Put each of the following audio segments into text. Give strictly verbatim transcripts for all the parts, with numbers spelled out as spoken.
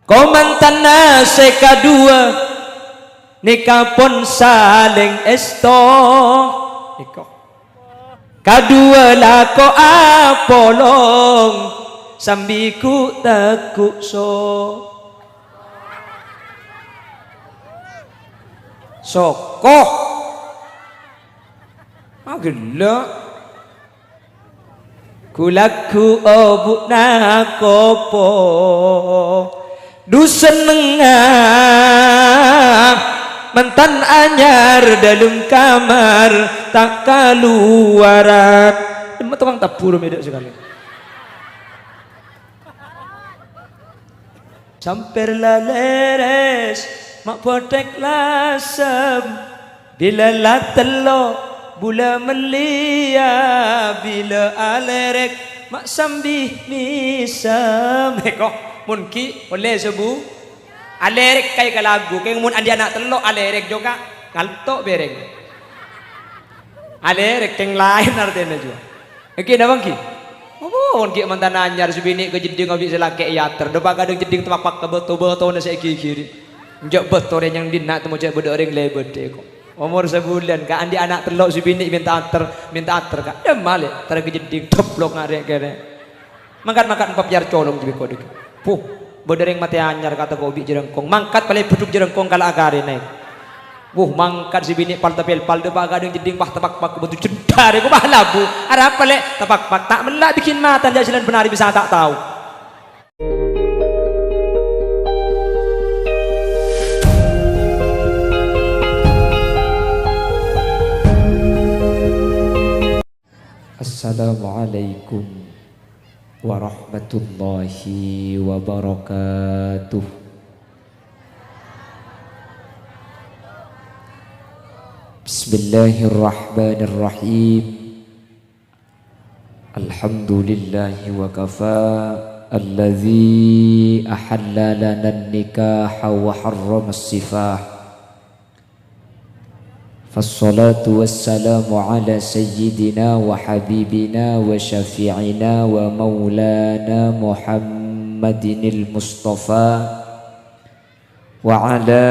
Kamantanna sè kaduwâ nèka pon salèng èsto. Nèka. Kaduwâ lako apolong sambi ghu'-tegghu' so-, soko. Ah, ghellâ'. Ghu-lagghu' obu'na kopo, dhu sennengnga mantan anyar dâlem kamar ta' kaluwaran. Emma tokang tabbhu ro mèdâ sakalè. Sampèr la lèrès, ma' bhothèk la sem. Bilâ la tello', bulâ mellèya, bilâ alèrèk, ma' sambi mèsem. Èko, mon ghi' ollè sobu. Alèrèk kaè ka lagu, kèng mon andi' ana' tello' alèrèk jhughân, ngalto' bèrèng. Alèrèk kèng laèn artèna jhuwa. Èngghi napa èngghi? Apa mon ghi' mantan anyar sè binè' ka jeddhing obi' sè lakè' èater, dâpa' kadhâng jeddhing tepakpak ka bâto, bâtona sè èghighiri. Enjâ' bâto rè nyang dinna' temmo jâ' bâdâ orèng lèbât è ko'. Omor sabulân, ka andi' ana' tello' sè binè' mènta ater, mènta ater, ka. Dâmma lè', tara ka jeddhing, doblok ngarè' kènè'. Mangkat-mangkat empa' pèyar colong jâ' bi' ko' dhâggi'. Puh, bâdâ orèng matè anyar kata ko' obi' jârângkong. Mangkat palèbâdhuk jârângkong kala' akarèna. Wuh, mangkat sè binè' pal-tapèlpal, dâpa' kadhâng jeddhing, pah, tapakpak, bâto jendhâr, èko pah labu. Arapa, lè'? Tapakpak, ta' mella' bikin mata, jhâ' jhâlân bân arè bisa ta' tao. Assalamualaikum warahmatullahi wabarakatuh. Bismillahirrahmanirrahim. Alhamdulillahi wa kafa, alladzi ahalla lana nikaha wa harrama sifah. Fassalatu wassalamu ala sayyidina wa habibina wa syafi'ina wa maulana Muhammadinil Mustafa wa ala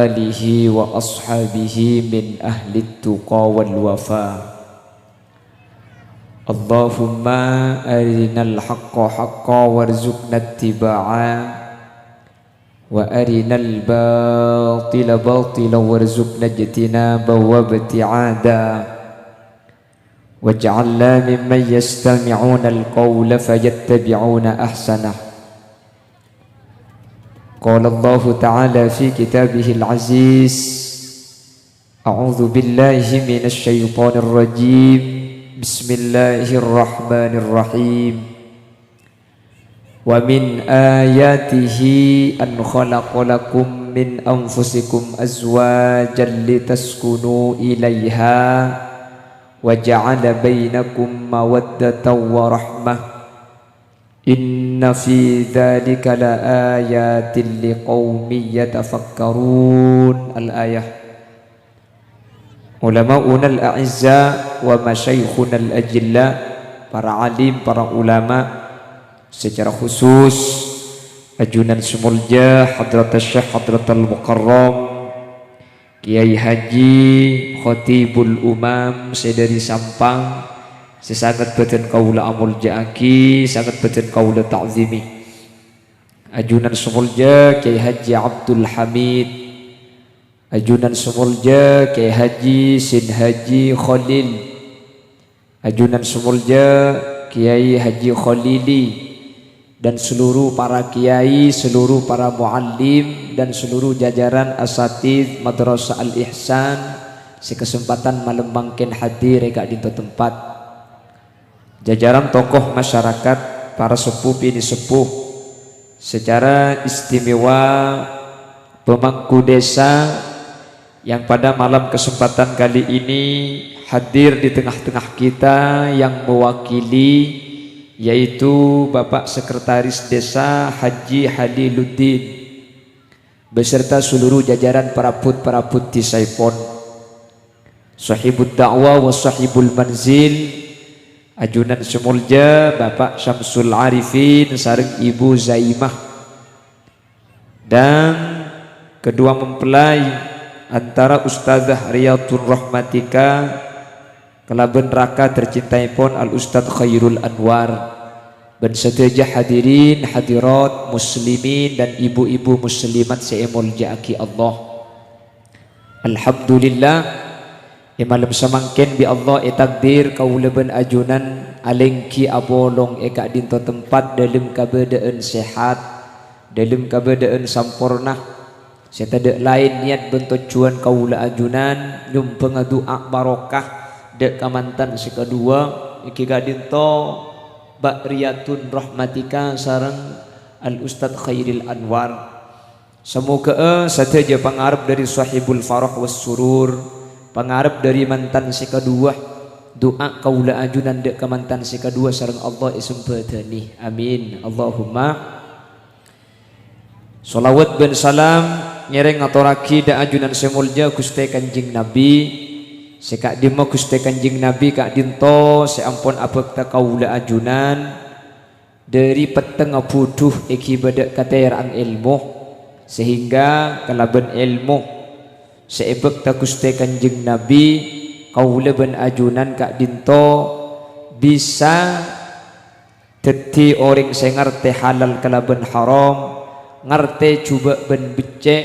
alihi wa ashabihi min ahlit tuqa wal wafa. Allahumma arinal haqqa haqqa warzuqna ittiba'a, wa arinal batila batila warzuqna ijtinaba wa ibti'ada. Waj'alna mimman yastami'unal qawla fayattabi'una ahsanah. Qala Allahu ta'ala fi kitabihil aziz, a'udzu billahi minasy syaithanir rajim. Bismillahirrahmanirrahim. Wa min ayatihi an khalaqa lakum min anfusikum azwajan litaskunu ilaiha wa ja'ala bainakum mawaddatan wa rahmah. Inna fi dzalika la ayatin liqaumin yatafakkarun. Al-ayah. Ulama'unal a'izza wa masyaikhunal ajilla, para alim, para ulama, secara khusus ajunan sè molja Hadratus Syekh Hadratal Mukarram Kiai Haji Khatibul Umam sè dhâri Sampang, sè sanget bâdhân kaulâ amolja'aghi, sanget bâdhân kaulâ ta'zimi. Ajunan sè molja Kiai Haji Abdul Hamid, ajunan sè molja Kiai Haji Sin Haji Khalil, ajunan sè molja Kiai Haji Khalili, dan seluruh para kiai, seluruh para muallim, dan seluruh jajaran asatidz Madrasah Al-Ihsan sè kasempadhân malem mangkèn hadir è ka'dinto tempat. Jajaran tokoh masyarakat, para seppo binè' seppo, secara istimewa pemangku desa yang pada malam kesempatan kali ini hadir di tengah-tengah kita yang mewakili, yaitu Bapak Sekretaris Desa Haji Haliluddin beserta seluruh jajaran parabot-parabot dèsaèpon. Sahibud da'wah wa sahibul manzil, ajunan sè molja Bapak Syamsul Arifin sareng Ibu Zaimah. Dan kedua mempelai antara Ustazah Riyadun Rahmatika kalabân raka tercintaèpon Al Ustaz Khairul Anwar, bân sadhâjâ hadirin hadirat muslimin dan ibu-ibu muslimat sè èmoljâ'aghi Allah. Alhamdulillah, è malem samangkèn bi' Allah ètakdir kaulâ bân ajunan alèngghi apolong è ka'dinto tempat dâlem kabâdâ'ân sehat, dâlem kabâdâ'ân samporna. Sè tadâ' laèn niyat bân tojjhuwân kaulâ ajunan nyombhângnga du'a barokah dâ' ka mantan sè kaduwâ, èngghi ka'dinto Mbak Riyadun Rahmatika sareng Al Ustaz Khairil Anwar. Samoghâ'â sadhâjâ pangarep dâri Sohibul Farah was Surur, pangarep dâri mantan sè kaduwâ, du'a kaulâ ajunan dâ' ka mantan sè kaduwâ sareng Allah èsambhâdhâni. Amin. Allahumma. Shalawat bân salam ngèrèng ngatorraghi dâ' ajunan sè moljâ Ghustè Kanjeng Nabi. Sè ka'dimma Ghustè Kanjeng Nabi ka'dinto sè ampon abhâkta kaulâ ajunan dâri pettengnga budhu èngghi bâdâ katèra'an èlmo, sehingga kalabân èlmo sè èbhâkta Ghustè Kanjeng Nabi, kaulâ bân ajunan ka'dinto bisa dhâddhi orèng sè ngartè halal kalabân haram, ngartè jhubâ' bân beccè',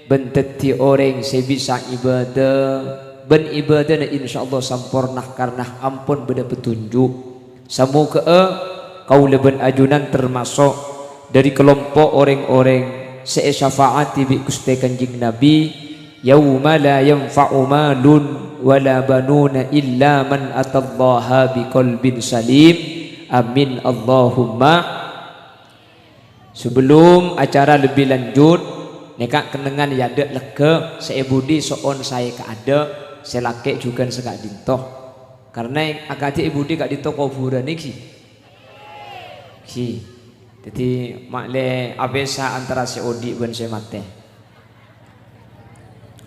bân dhâddhi orèng sè bisa ibâdâ, bân ibâdâna insyaallah samporna karna ampon bâdâ petunjuk. Samoghâ'â kaulâ bân ajunan termaso' dâri kalompo' orèng-orèng sè èsyafaati bi' Ghustè Kanjeng Nabi, "Yauma la yanfa'u malun wa la banuna illa man atallaha biqalbin salim." Amin, Allahumma. Sebelum acara lebih lanjut, nèka kennengngan è adâ' lèghâ, sè è budi so'on saè ka adâ', sè lakè' jhughân sè ka'dinto. Karna akadhi è budi ka'dinto kobhurân èngghi. Ghi. Dhâddhi, ma'lè apèsa antara sè odi' bân sè matè.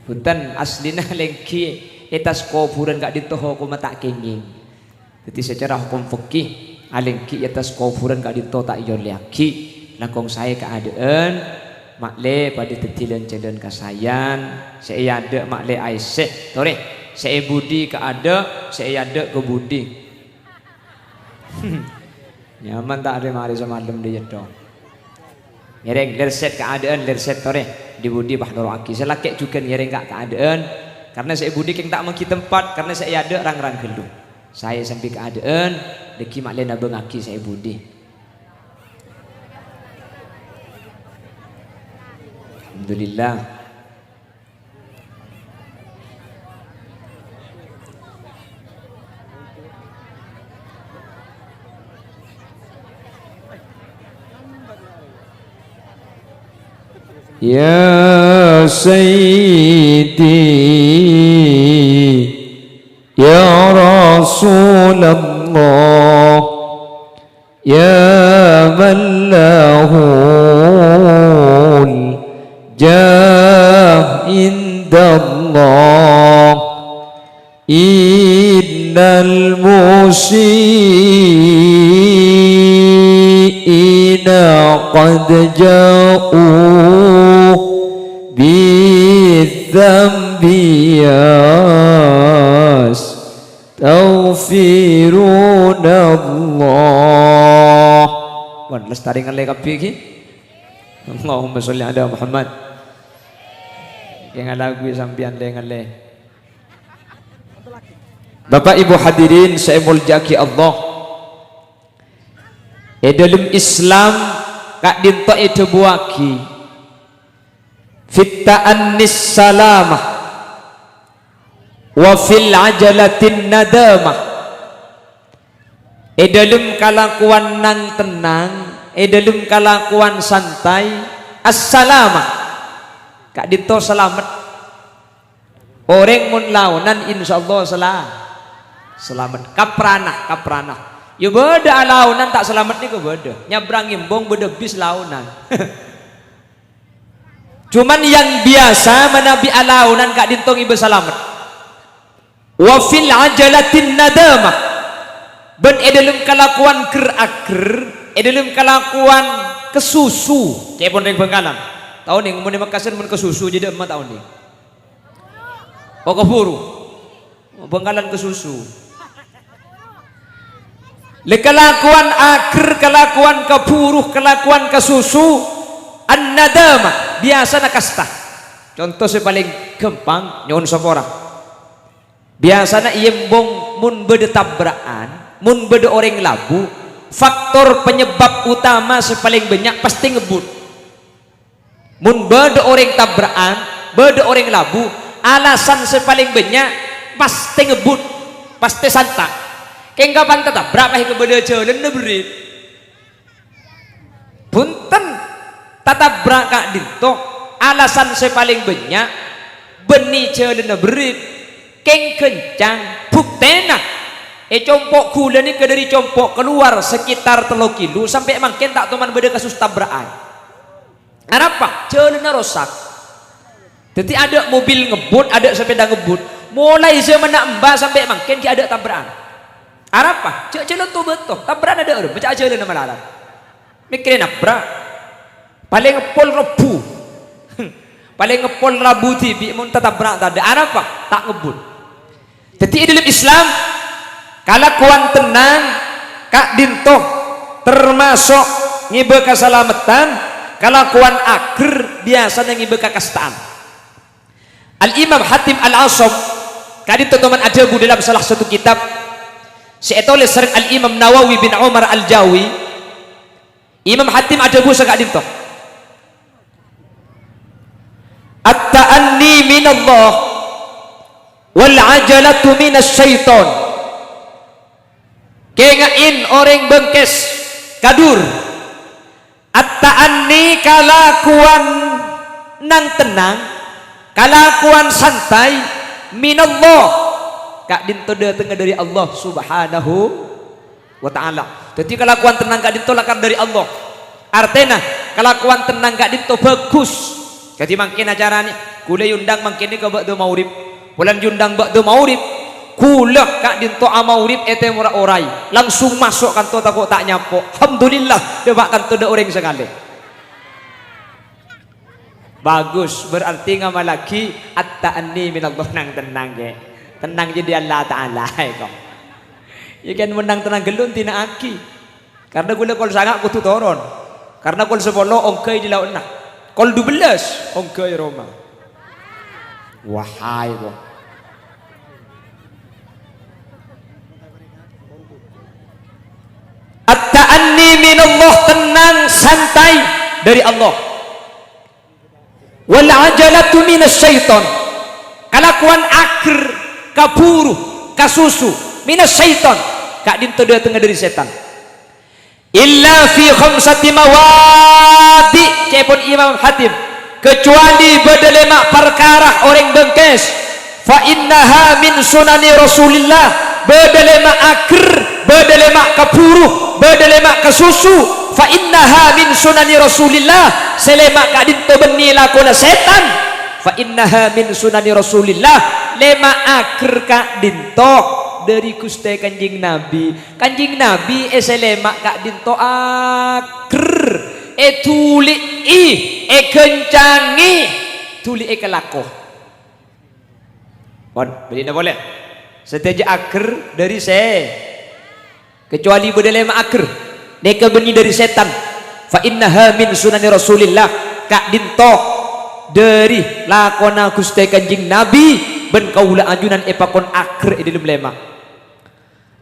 Bhunten, aslina lèngghi è attas kobhurân ka'dinto hokomma ta' kèngèng. Dhâddhi, secara hokom fikih, alèngghi è attas kobhurân ka'dinto ta' èollèyaghi, langkong saè kaadâ'ân, ma'lè padâ dhâddhi lan-jhâlân kasaèyan, sè è adâ' ma'lè aèssè, torè, sè è budi ka adâ', sè è adâ' ka budi. Nyaman ta' arè marè samalem dhi' cètto? Ngèrèng, lèrsèt kaadâ'ân, lèrsèt torè. Dhi-budhi pas noro'aghi. Sè lakè' jhughân ngèrèng ka' kaadâ'ân. Karna sè è budi kèng ta' manggi tempat, karna sè è adâ' rang-rang ghâllu. Saè sambi kaadâ'ân, dhâggi' ma'lè nabângaghi sè è budi. Alhamdulillah. يا سيدي يا رسول الله يا من له الجاه عند الله إن المسيئين قد جاءوا بالذنب يستغفرون الله. Pon, lestari ngallè kabbhi ghi. Allahumma sholli ala Muhammad. Kèng alagui sampèyan lè-ngallè. Bapak Ibu hadirin sè èmoljâ'aghi Allah. È dhâlem Islam ka'dinto èdhâbuwaghi, "Fit ta'annis salamah, wa fil ajalatin nadamah." È dhâlem kalakowan nang-tennang, è dhâlem kalakowan santai, as-salamah. Ka'dinto salamet. Orèng mon laonan, insyaallah sala-, salamet. Kaprana, kaprana. Ya bâdâ alaonan ta' salamet nèko bâdâ. Nyabrang embong bâdâ bis laonan. Cuman yang biasa manabi alaonan ka'dinto ngibâ salamet. Wa fil ajalatin nadamah. Bân è dhâlem kalakowan ger-ager, è dhâlem kalakowan kasusu, ca'èpon rèng Bangkalan. Ta' onèng, mon è Mekkasan mon ka susu, jâ' dâ' emma ta' onèng. Pokok buru. Bhângkalan ka susu. Lè kalakowan ager, kalakowan kaburu, kalakowan ka susu, an-nadamah, biyasana kasta. Conto sè palèng ghâmpang, nyo'on sapora. Biyasana iyâ embong mon bâdâ tabra'an, mon bâdâ orèng labu, faktor penyebab utama sè palèng bânnya' pastè ngebbhut. Mon bâdâ orèng tabra'an, bâdâ orèng labu, alasan sè palèng bânnya' pastè ngebbhut, pastè santa'. Kèng kapan tatabra' pas èkabâlâ jhâlânna berrit. Bhunten, tatabra' ka'dinto alasan sè palèng bânnya' bânnè jhâlânna berrit, kèng ghâncang. Buktèna, è compo' ghulâ nèka dâri compo' kalowar sekitar tello kilo, sampè' mangkèn ta' toman bâdâ kasus tabra'an. Arapa? Jhâlânna rosak. Dhâddhi adâ' mobil ngebbhut, adâ' sepeda ngebbhut. Molaè jhâmanna emba sampè' mangkèn ghi' adâ' tabra'an. Arapa? Jhâ' jhâlân to-bâto, tabra'an adâ' arèya, maca'a jhâlânna malarat. Mèkkèrè nabra'. Palèng ngeppol Rebbhu. Palèng ngeppol Rabu dhibi' mon tatabra' tadâ'. Arapa? Ta' ngebbhut. Dhâddhi, è dhâlem Islam, kalakowan tennang ka'dinto tamaso' ngèbâ kasalameddhân, kalakowan ager biyasana ngèbâ kakasta'an. Al-Imam Hatim Al-Asam ka'dinto toman adhâbu dhâlem salah satu kitab sè ètolès sareng Al-Imam Nawawi bin Umar Al-Jawi, Imam Hatim adhâbu saka'dinto, "At-ta'anni minallah wal ajalatu minasy syaiton." Kènga'è orèng bengkes, kadur. At-ta'anni kalakowan nang-tennang, kalakowan santai, minallah. Ka'dinto dâtengnga dâri Allah Subhanahu wa Ta'ala. Dhâddhi, kalakowan tennang ka'dinto lakar dâri Allah. Artèna, kalakowan tennang ka'dinto bhâghus. Dhâddhi, mangkèn acarana, ghulâ èondhâng mangkèn nèka bâ'dâ maghrib. Polana èondhâng bâ'dâ maghrib, ghulâ ka'dinto amaghrib è tèmorra oray. Langsung maso' kanto tako' ta' nyapo'. Alhamdulillah, dâpa' kanto dâ' orèng sakalè. Bagus, berarti ngamallaghi at-ta'anni minallah, nang-tennang, Kè. Tennang jâ dâri Allah Ta'ala, èko. Iyâ kan, mon nang-tennang ghâllu, dina'aghi. Karna ghulâ kol sanga' kodhu toron. Karna kol sapolo ongghâ è lao'na. Kol dubellâs ongghâ è roma. Wahai, kok. At-ta'anni minallah, tennang, santai dâri Allah. Wal ajalatu minasy syaiton. Kalakowan ager, kaburu, kasusu, minasy syaiton. Ka'dinto dâtengnga dâri sètan. Illa fi khamsati mawadi', ca'èpon Imam Hatim, kecuali bâdâ lèma' parkara orèng bengkes. Fa innaha min sunani Rasulillah, bâdâ lèma' ager, bâdâ lèma' kaburu, bâdâ lèma' kasusu. Fa innaha min sunani Rasulillah, sè lèma' ka'dinto bânnè lakona sètan. Fa innaha min sunani Rasulillah, lèma' ager ka'dinto dâri Ghustè Kanjeng Nabi. Kanjeng Nabi èsè lèma' ka'dinto ager, èdhuli'i, èghâncangè, dhuli'è kalako. Pon, bâdhina polè. Sadhâjâ ager dâri sè, kecuali bâdâ lèma' ager, nèka bânnè dâri sètan. Fa innaha min sunani Rasulillah, ka'dinto dâri lakona Ghustè Kanjeng Nabi, bân kaulâ ajunan èpakon ager è dhâlem lèma'.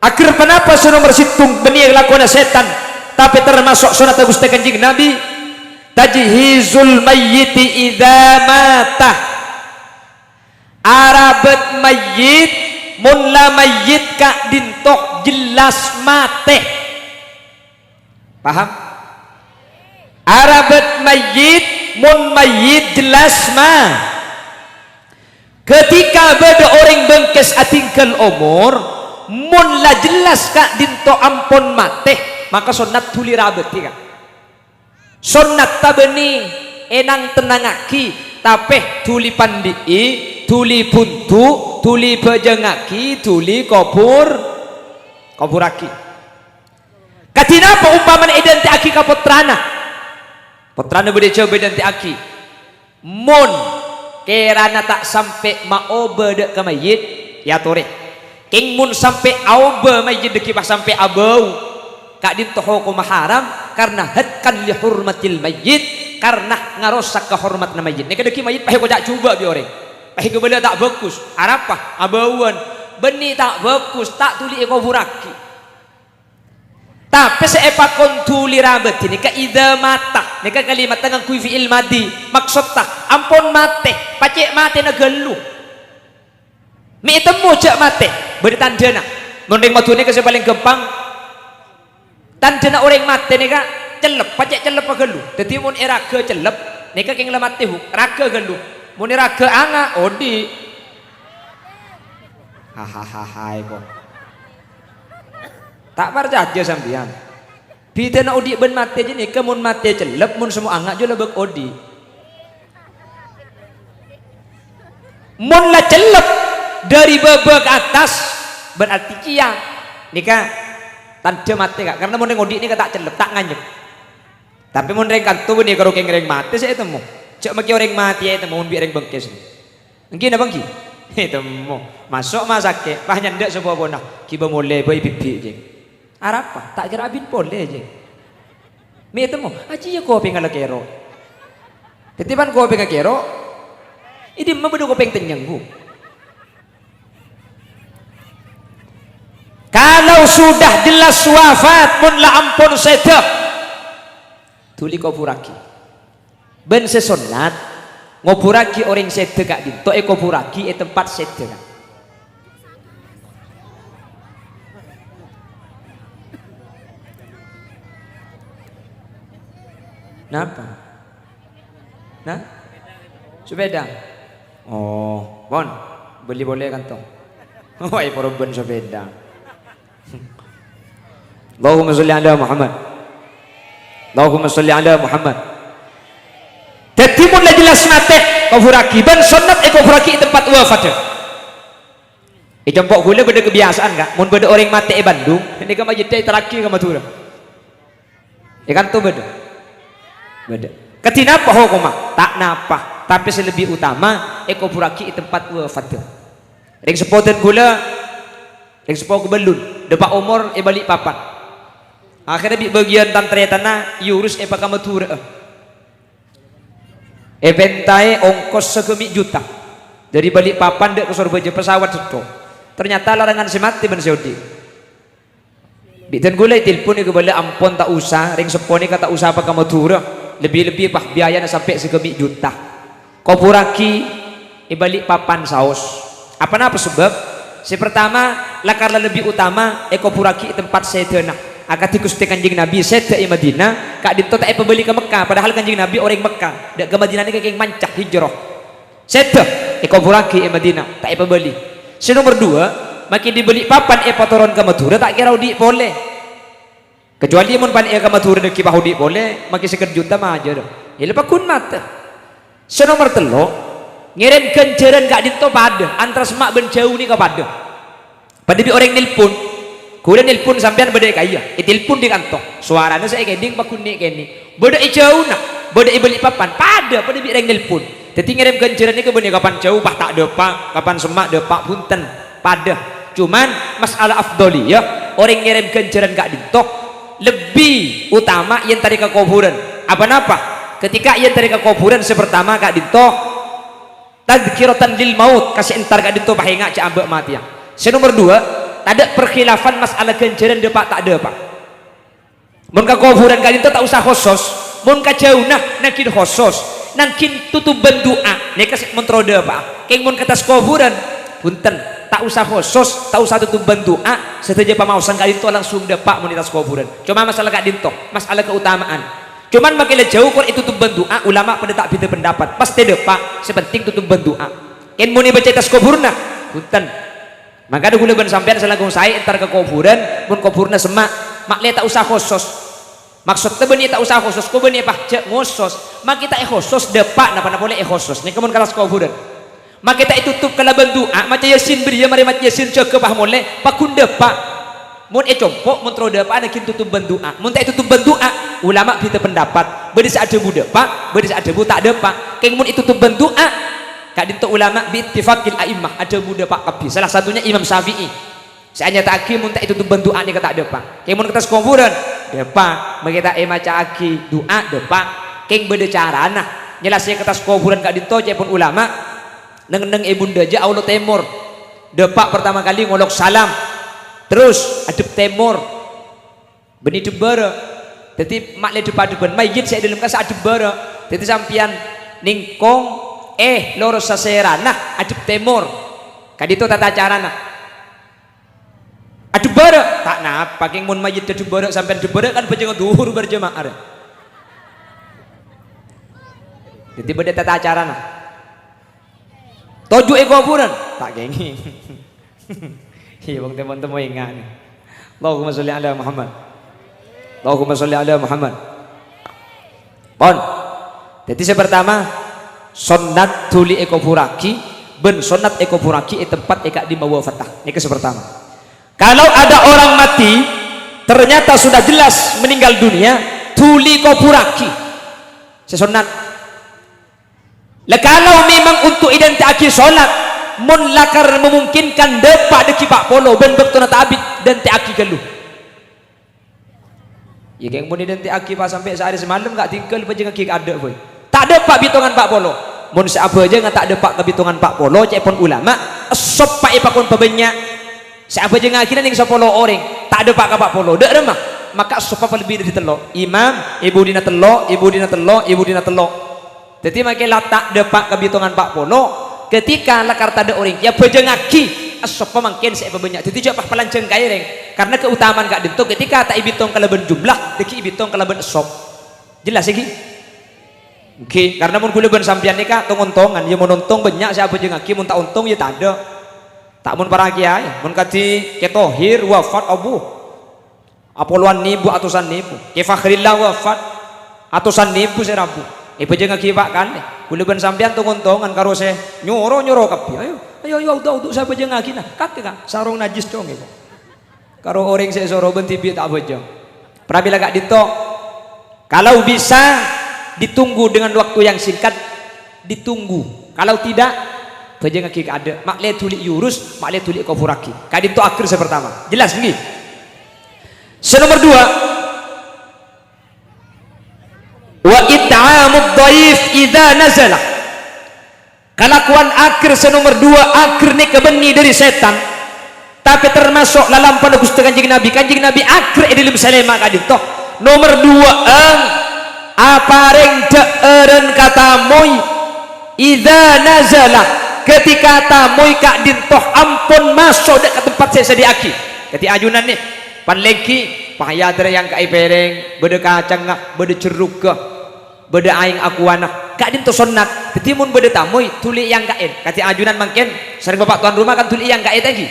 Ager ponapa sè nomer sèttong bânnè lakona sètan, tapè tamaso' sonatta Ghustè Kanjeng Nabi, tajhizul mayyiti idza mata. Arabât mayyit, mon la mayyit ka'dinto jelas matè. Paham? Arabât mayyit, mon mayyit jelas ma-, Ghâtèka bâdâ orèng bengkes adhingghâl omor, mon la jelas ka'dinto ampon matè, maka sonnat dhuli rabâdhi, Ka'. Sonnat tabânnè ènang-tennangngaghi, tapè dhuli pandhi'i, dhuli bhundu', dhuli bhâjângngaghi, dhuli kobhur-, kobhurraghi. Kadhi napa ompamana èdhânte'aghi ka pottrana? Pottrana bâdâ è Jhâbâ èdhânte'aghi. Mon kèrana ta' sampè' maobâ dâ' ka mayyit, èyatorè. Kèng mon sampè' aobâ mayyit dâgghi' pas sampè' abâu, ka'dinto hokomma haram, karna hatkan li hurmatil mayyit, karna ngarosak kahormadhânna mayyit. Nèka dâgghi' mayyit pas èkoca' jhubâ' bi' orèng. Pas èkabâlâ ta' bhâghus, arapa? Abâuwân. Bânnè ta' bhâghus, ta' dhuli èkobhurraghi. Tapè sè èpakon dhuli rèbât nèka idza mata. Nèka kalimatta ngangghuy fi'il madhi. Maksotta, ampon matè, pacè' matèna ghâllu. Mè' ètemmo jhâ' matè, bâdâ tandhâna. Mon rèng Madhurâ nèka sè palèng ghâmpang, tandhâna orèng matè nèka cellep, pacè' celleppa ghâllu. Dhâddhi mon èraghâ cellep, nèka kèng la matè, hu, raghâ ghâllu. Mon èraghâ anga', odi'. Hahahaha, èko. Ta' parcajâ sampèyan. Bhidhâna odi' bân matè jâ nèka, mon matè cellep, mon semmo anga' jâ la bâk odi'. Mon la cellep dâri bâbâ ka attas, berarti kèya nèka tandhâ matè, Ka'. Karna mon rèng odi' nèka ta' cellep, ta' nganyep. Tapè mon rèng kanto bânnè karo kèng rèng matè sè ètemmo. Jhâ' makè orèng matè ètemmo mon bi' rèng bengkes. Èngghi napa èngghi? Ètemmo. Maso' ma' sakè', pas nyandhâ' sapopona, ghibâ molè bhâi bibi', jeng. Arapa? Ta' kèra abit polè, jeng. Mè' ètemmo, ajiyâ kopèngnga la kèro'. Dhâddhi pan kopèngnga kèro', è dimma bâdâ kopèng tennyeng, Bu? Kalau sudah jelas wafat, mon la ampon sèdhâ, dhuli kobhurraghi. Bân sè sonnat, ngobhurraghi orèng sèdhâ ka'dinto èkobhurraghi è tempat sèdhâna. Napa? Nah? Sepeda? Oh, pon. Bâli polè kanto. Wah, èporo bân sepeda. Allahumma sholli ala Muhammad. Allahumma sholli ala Muhammad. Dhâddhi, mon la jelas matè, kobhurraghi. Bân sonnat èkobhurraghi è tempat wafatta. È compo' ghulâ bâdâ kabiyasaan, Ka'. Mon bâdâ orèng matè è Bandung, nèka mayyidda èterraghi ka Madhurâ. È kanto bâdâ? Bâdâ. Kadhi napa hokomma? Ta' napa, tapè sè lebbi utama èkobhurraghi è tempat wafatta. Rèng seppo dân ghulâ, rèng seppo Ghâbâllun, dâpa' omor è Balikpapan. Akhèrra bi' bâgiyân tan-tarètanna èurus èpakamadhurâ'â. Èpèntaè ongkos sagâmè' juta. Dâri Balikpapan dâ' ka Sorbhâjâ, pesawat sèttong. Ternyata larangan sè matè bân sè odi'. Bi' dân ghulâ ètilpon èkabâlâ, ampon ta' osa, rèng seppo nèka ta' osa pakamadhurâ, lebbi-lebbi pas biayana sampè' sagâmè' juta. Kobhurraghi è Balikpapan saos. Apa napa sabâb? Sè partama, la karna lebbi utama èkobhurraghi è tempat sèdhâna. Akadhi Ghustè Kanjeng Nabbhi sèdhâ è Madinah, ka'dinto ta' èpabâli ka Mekkah, padahal Kanjeng Nabbhi orèng Mekkah, dâ' ka Madinah nèka kèng manca hijrah. Sèdhâ èkobhurraghi è Madinah, ta' èpabâli. Sè nomer duwâ', makkè dâri Balikpapan èpatoron ka Madhurâ ta' kèra odi' polè. Kacuali mon pan è ka Madhurâ dâgghi' pas odi' polè, makkè sèket juta majâr. Iyâ la paggun matè. Sè nomer tello', ngèrèm ghânjhârân ka'dinto padâ, antara semma' bân jhâu nèka padâ. Padâ bi' orèng nelpon. Ghulâ nelpon sampèyan bâdâ è ka'iyâ, ètilpon dâri kanto. Sowarana sè èkèdhing paggun nè'-kènè'. Bâdâ è jhâuna, bâdâ è Balikpapan, padâ, padâ bi' orèng nelpon. Dhâddhi ngèrèm ghânjhârân nèka bânnè kapan jhâu pas ta' dâpa', kapan semma' dâpa' bhunten, padâ. Cuman masalah afdhaliyah, orèng ngèrèm ghânjhârân ka'dinto lebbi utama èyentarè ka kobhurân. Apa napa? Ketika èyentarè ka kobhurân sè partama ka'dinto tadzkiratan lil maut, ka sè entar ka'dinto pas enga' jhâ' abâ' matèya. Sè nomer duwâ', tadâ' parkhilafan masalah ghânjhârân dâpa' ta' dâpa'. Mon ka kobhurân ka'dinto ta' osa hosos, mon ka jhâuna nangghin hosos, nangghin totobhân du'a, nèka sè mon terro dâpa'a. Kèng mon ka attas kobhurân, bhunten, ta' osa hosos, ta' osa totobhân du'a, sadhâjâ pamaosan ka'dinto langsung dâpa' mon è attas kobhurân. Coma masalah ka'dinto, masalah keutamaan. Cuman makkè la jhâu kor ètotobhân du'a, ulama padâ ta' bhidhâ pendapat. Pastè dâpa', sè penting totobhân du'a. Kèng mon èbâca è attas kobhurânna, bhunten. Mangkana ghulâ bân sampèyan sè langkong saè entar ka kobhurân, mon kobhurânna semma', ma'lè ta' osa hosos. Maksodda bânnè ta' osa hosos, ko bânnè pas jhâ' ngosos. Makkè ta' èhosos, dâpa' napa-napa polè èhosos. Nèka mon ka attas kobhurân. Makkè ta' ètotop kalabân du'a, maca Yasin bâriyâ marè maca Yasin jâgâ pas molè, paggun dâpa'. Mon è compo', mon terro dâpa'a nangghin totobhân du'a. Mon ta' ètotobhân du'a, Ulama bhidhâ pendapat, bâdâ sè adhâbu dâpa', bâdâ sè adhâbu ta' dâpa'. Kèng mon ètotobhân du'a, ka'dinto ulama biittifaqil a'immah adhâbu dâpa' kabbhi. Salah satunya Imam Syafi'i. Sè anyata'aghi mon ta' ètotobhân du'a nèka ta' dâpa'. Kèng mon ka attas kobhurân, dâpa'. Mangkè ta' èmaca'aghi du'a, dâpa'. Kèng bâdâ carana. Nyellase ka attas kobhurân ka'dinto ca'èpon ulama, neng-enneng è bundhâjâ aolo tèmor. Dâpa' partama kalè ngolok salam. Terros adhep tèmor. Bânnè dhâbbhârâ. Dhâddhi, ma'lè dhâpa-dhâbân mayyit sè è dhâlem kassa' adhâbbhârâ. Dhâddhi, sampèyan nèngkong, eh, lorosè sèrana, adhep tèmor. Ka'dinto tata carana. Adhâbbhârâ, ta' napa, kèng mon mayyit dhâbbhârâ, sampèyan dhâbbhârâ kan bhâjângnga dhuhur berjamaah, rè. Dhâddhi, bâdâ tata carana. Toju' è kobhurân, ta' kèngèng. Iyâ, bâng, tèmon-tèmon enga' nè. Allahumma sholli ala Muhammad. Allahumma sholli ala Muhammad. Pon. Dhâddhi, sè partama, sonnat dhuli èkobhurraghi, bân sonnat èkobhurraghi è tempat è ka'dimma wafatta. Nèka sè partama. Kalau ada orang mati, ternyata sudah jelas meninggal dunia, dhuli kobhurraghi. Sè sonnat. Lah, kalau memang untuk èdhântè'aghi sholat, mon lakar memungkinkan dâpa' dhâggi' pa' polo bân bâktona ta' abit, dhântè'aghi ghâllu. Iyâ, kèng mon èdhântè'aghi pas sampè' saarè samalem, ka' tinggal bhâjângngaghi kaadâ', boy. Ta' dâpa' bitongan pa' polo. Mon sè abhâjângnga ta' dâpa' ka bitongan pa' polo, ca'èpon ulama, èssoppa èpakon pabânnya'. Sè abhâjângngaghina nèng sapolo orèng, ta' dâpa' ka pa' polo. Dâ' remma, maka èssoppa palebbi dhâri tello'. Imam, è budina tello', è budina tello', è budina tello'. Dhâddhi, mangkè la ta' dâpa' ka bitongan pa' polo. Ketika lakar tadâ' orèng kèya, bhâjângngaghi èssoppa mangkèn sè èpabânnya'. Dhâddhi, jhâ' pas palanjhâng ka èrèng. Karna keutamaan ka'dinto ketika ta' èbitong kalabân jumlah, dhâggi' èbitong kalabân èssop. Jelas, ènggi? Ènggi, karna mon ghulâ bân sampèyan nèka tong-ontongan, iyâ mon ontong bânnya' sè abhâjângngaghi, mon ta' ontong, iyâ tadâ'. Ta' mon para kèyaè, mon kadhi Kè Thohir wafat, abu. Apolowan èbu, atosan èbu. Kè Fakhrillah wafat, atosan èbu sè rabu. Èbhâjângngaghi pa' kalè. Ghulâ bân sampèyan tong-ontongan karo sè nyoro-nyoro kabbhi. Ayo, ayo, ayo, audu', audu', sè abhâjângngaghina. Kakè, Ka', sarong najis dong, kok. Karo orèng sè èsoro bân dhibi' ta' abhâjâng. Pramila ka'dinto. Kalau bisa ditunggu dengan waktu yang singkat, ditunggu. Kalau tidak, bhâjângngaghi kaadâ'. Ma'lè dhuli èurus, ma'lè dhuli èkobhurraghi. Ka'dinto akhir sè partama. Jelas, ènggi? Sè nomer dua, wa it'amud dhaif idza nazala. Kalakowan akhir sè nomer dua, akhir nèka bânnè dhâri sètan, tapè tamaso' lalampana Ghustè Kanjeng Nabi. Kanjeng Nabi akhir è dhâlem salèma ka'dinto. Nomer duwâ'ân, aparèng dhâ'ârân ka tamoy. Idza nazala, ketika tamoy ka'dinto ampon maso' dâ' ka tempat sè èsadhiyâ'aghi. Kadhi ajunan, nè, pan lèngghi, pahaya terro èangka'è pèrèng, bâdâ kacangnga, bâdâ jerrugghâ, bâdâ aèng akowana. Ka'dinto sonnat. Dhâddhi, mon bâdâ tamoy, dhuli èangka'è. Kadhi ajunan mangkèn, sareng bapa' towan roma kan dhuli èangka'è, ta' ènggi?